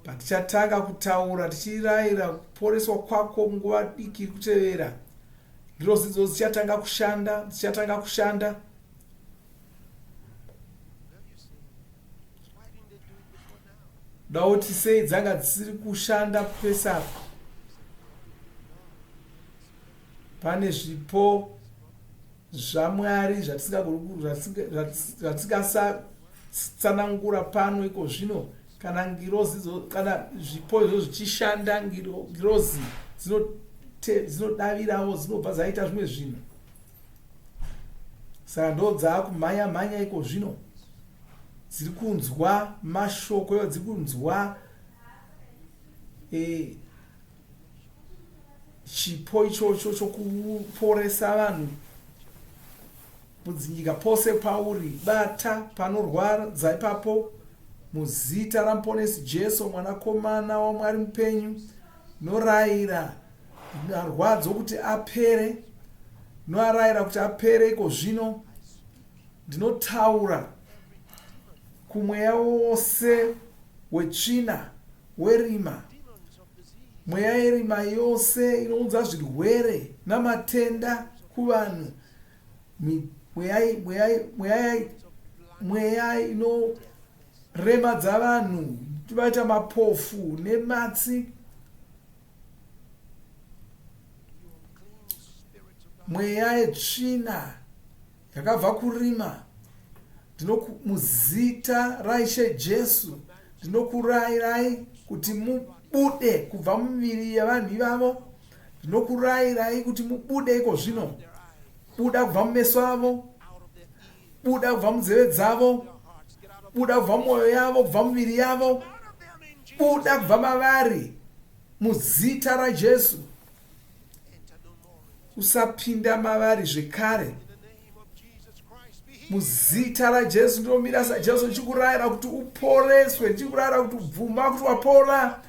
Patichatanga kutaura tichirayira kuporeswa kwako munguva diki iri kutevera, ngirozi idzodzo dzichatanga kushanda, dzichatanga kushanda. Daoti sei dzanga dzisiri kushanda pese apa? Pane zvipo zvaMwari zvatingasatsanangura pano iko zvino. Kana ngirozi kana zvipo izvo zvichishanda, ngirozi dzinodavirawo dzinobva dzaita zvimwe zvinhu. Saka ndo dzaakumhanya mhanya iko zvino, dziri kunzwa mashoko iwo, dziri kunzwa e, chipo ichocho chokuporesa vanhu mudzinyika. Pose pauri, bata panorwadza ipapo muzita raMuponesi Jesu, Mwanakomana waMwari mupenyu. Norayira marwadzo kuti apere, noarayira kuti apere iko zvino. Ndinotaura kumweya wose wetsvina, werima, mweya yerima yose inounza zvirwere namatenda kuvanhu, mweya inoremadza vanhu, vaita mapofu nematsi, mweya yetsvina yakabva kurima. Muzita raIshe Jesu ndinokurayirai kuti mubude kubva mumiviri yevanhu ivavo. Ndinokurayirai kuti mubude iko zvino. Buda kubva mumeso avo, buda kubva munzeve dzavo, buda kubva mumwoyo yavo, kubva mumiviri yavo, buda kubva mavari muzita raJesu. Usapinda mavari zvekare. Muzita raJesu ndinomira saJesu ndichikurayira kuti uporeswe, ndichikurayira kuti bvuma kuti wapora,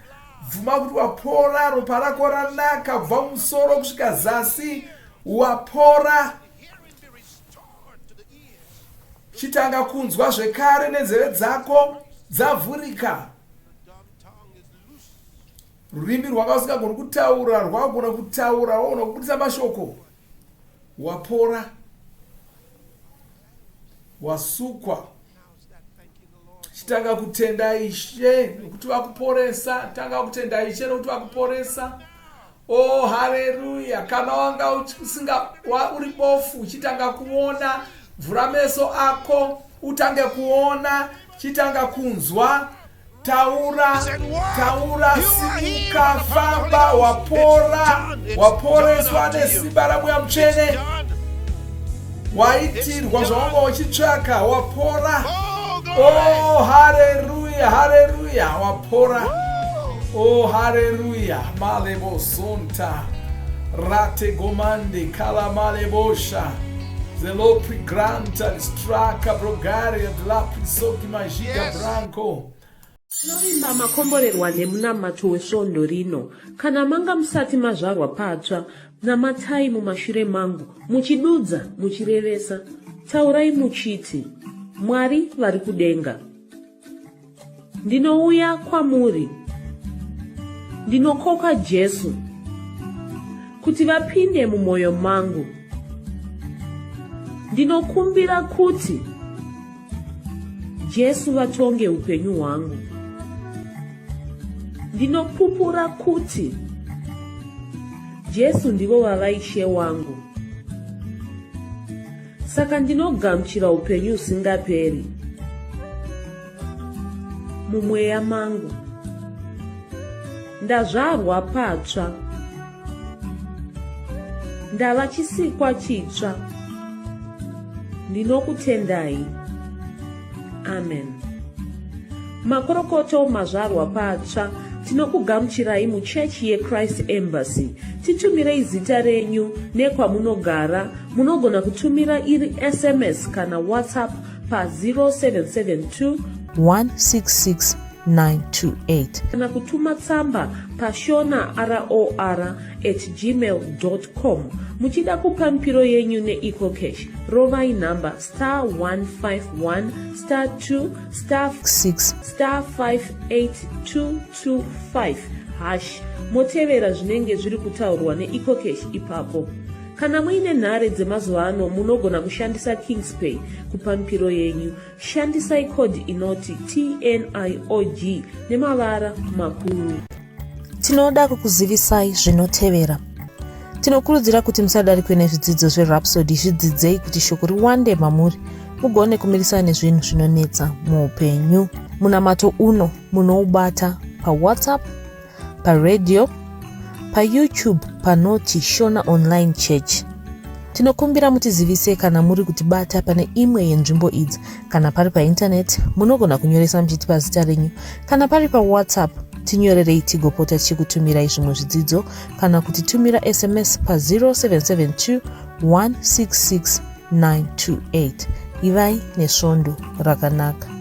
bvuma kuti wapora, ropa rako ranaka kubva mumusoro kusvika zasi, wapora. Chitanga kunzwa zvekare nenzeve dzako dzavhurika. Rurimi rwanga usingagoni kutaura rwagona kutaura, wagona kubudisa mashoko. Wapora, wasukwa. Chitanga kutenda Ishe nokuti vakuporesa. Tanga kutenda Ishe nokuti vakuporesa. Oh, haleluya! Kana wanga usinga uri bofu, uchitanga kuona, vhura meso ako utange kuona, chitanga kunzwa. Taura, taura, simuka, famba, wapora, waporeswa nesimba raMweya Mutsvene. Waitirwa zvawanga uchitsvaka, wapora. Oh, haleluya, haleluya, wapora. Oh, haleluya, malebo sonta rate gomande kala malebosha zelopri granta straka brogaria dlapri soki majiga yes. branco. Tinovimba makomborerwa nemunamato wesvondo rino. Kana manga musati mazvarwa patsva, namatai mumashure mangu, muchidudza, muchirevesa. Taurai muchiti, Mwari vari kudenga. Ndinouya kwamuri. Ndinokoka Jesu kuti vapinde mumwoyo mangu. Ndinokumbira kuti Jesu vatonge upenyu hwangu. Ndinopupura kuti Jesu ndivo vava Ishe wangu. Saka ndinogamuchira upenyu husingaperi mumweya mangu. Ndazvarwa patsva. Ndava chisikwa chitsva. Ndinokutendai. Amen. Makorokoto mazvarwa patsva. Tinokugamuchirai muchechi yeChrist Embassy. Titumirei zita renyu nekwamunogara. Munogona kutumira iri SMS kana WhatsApp pa 0772 166 928. Kana kutuma tsamba pashona ror at gmail com. Muchida kupa mipiro yenyu neEcoCash, rovai nhamba star 151 star 2 star 6 star 58225 hash motevera zvinenge zviri kutaurwa neEcoCash ipapo. Kana muine nhare dzemazuva ano munogona kushandisa Kingspay kupa mipiro yenyu. Shandisai code inoti TNIOG nemavara makuru. Tinoda kukuzivisai zvinotevera. Tinokurudzira kuti musadarikwe nezvidzidzo zveRhapsody, zvidzidzei kuti shoko riwande mamuri mugone kumirisana nezvinhu zvinonetsa muupenyu. Munamato uno munoubata paWhatsApp, paradio, paYouTube panoti Shona Online Church. Tinokumbira mutizivise kana muri kutibata pane imwe yenzvimbo idzi. Kana pari paintaneti, munogona kunyoresa muchitipa zita renyu. Kana pari paWhatsApp, tinyorerei tigopota tichikutumirai zvimwe zvidzidzo kana kutitumira SMS pa 0772 166 928. Ivai nesvondo rakanaka.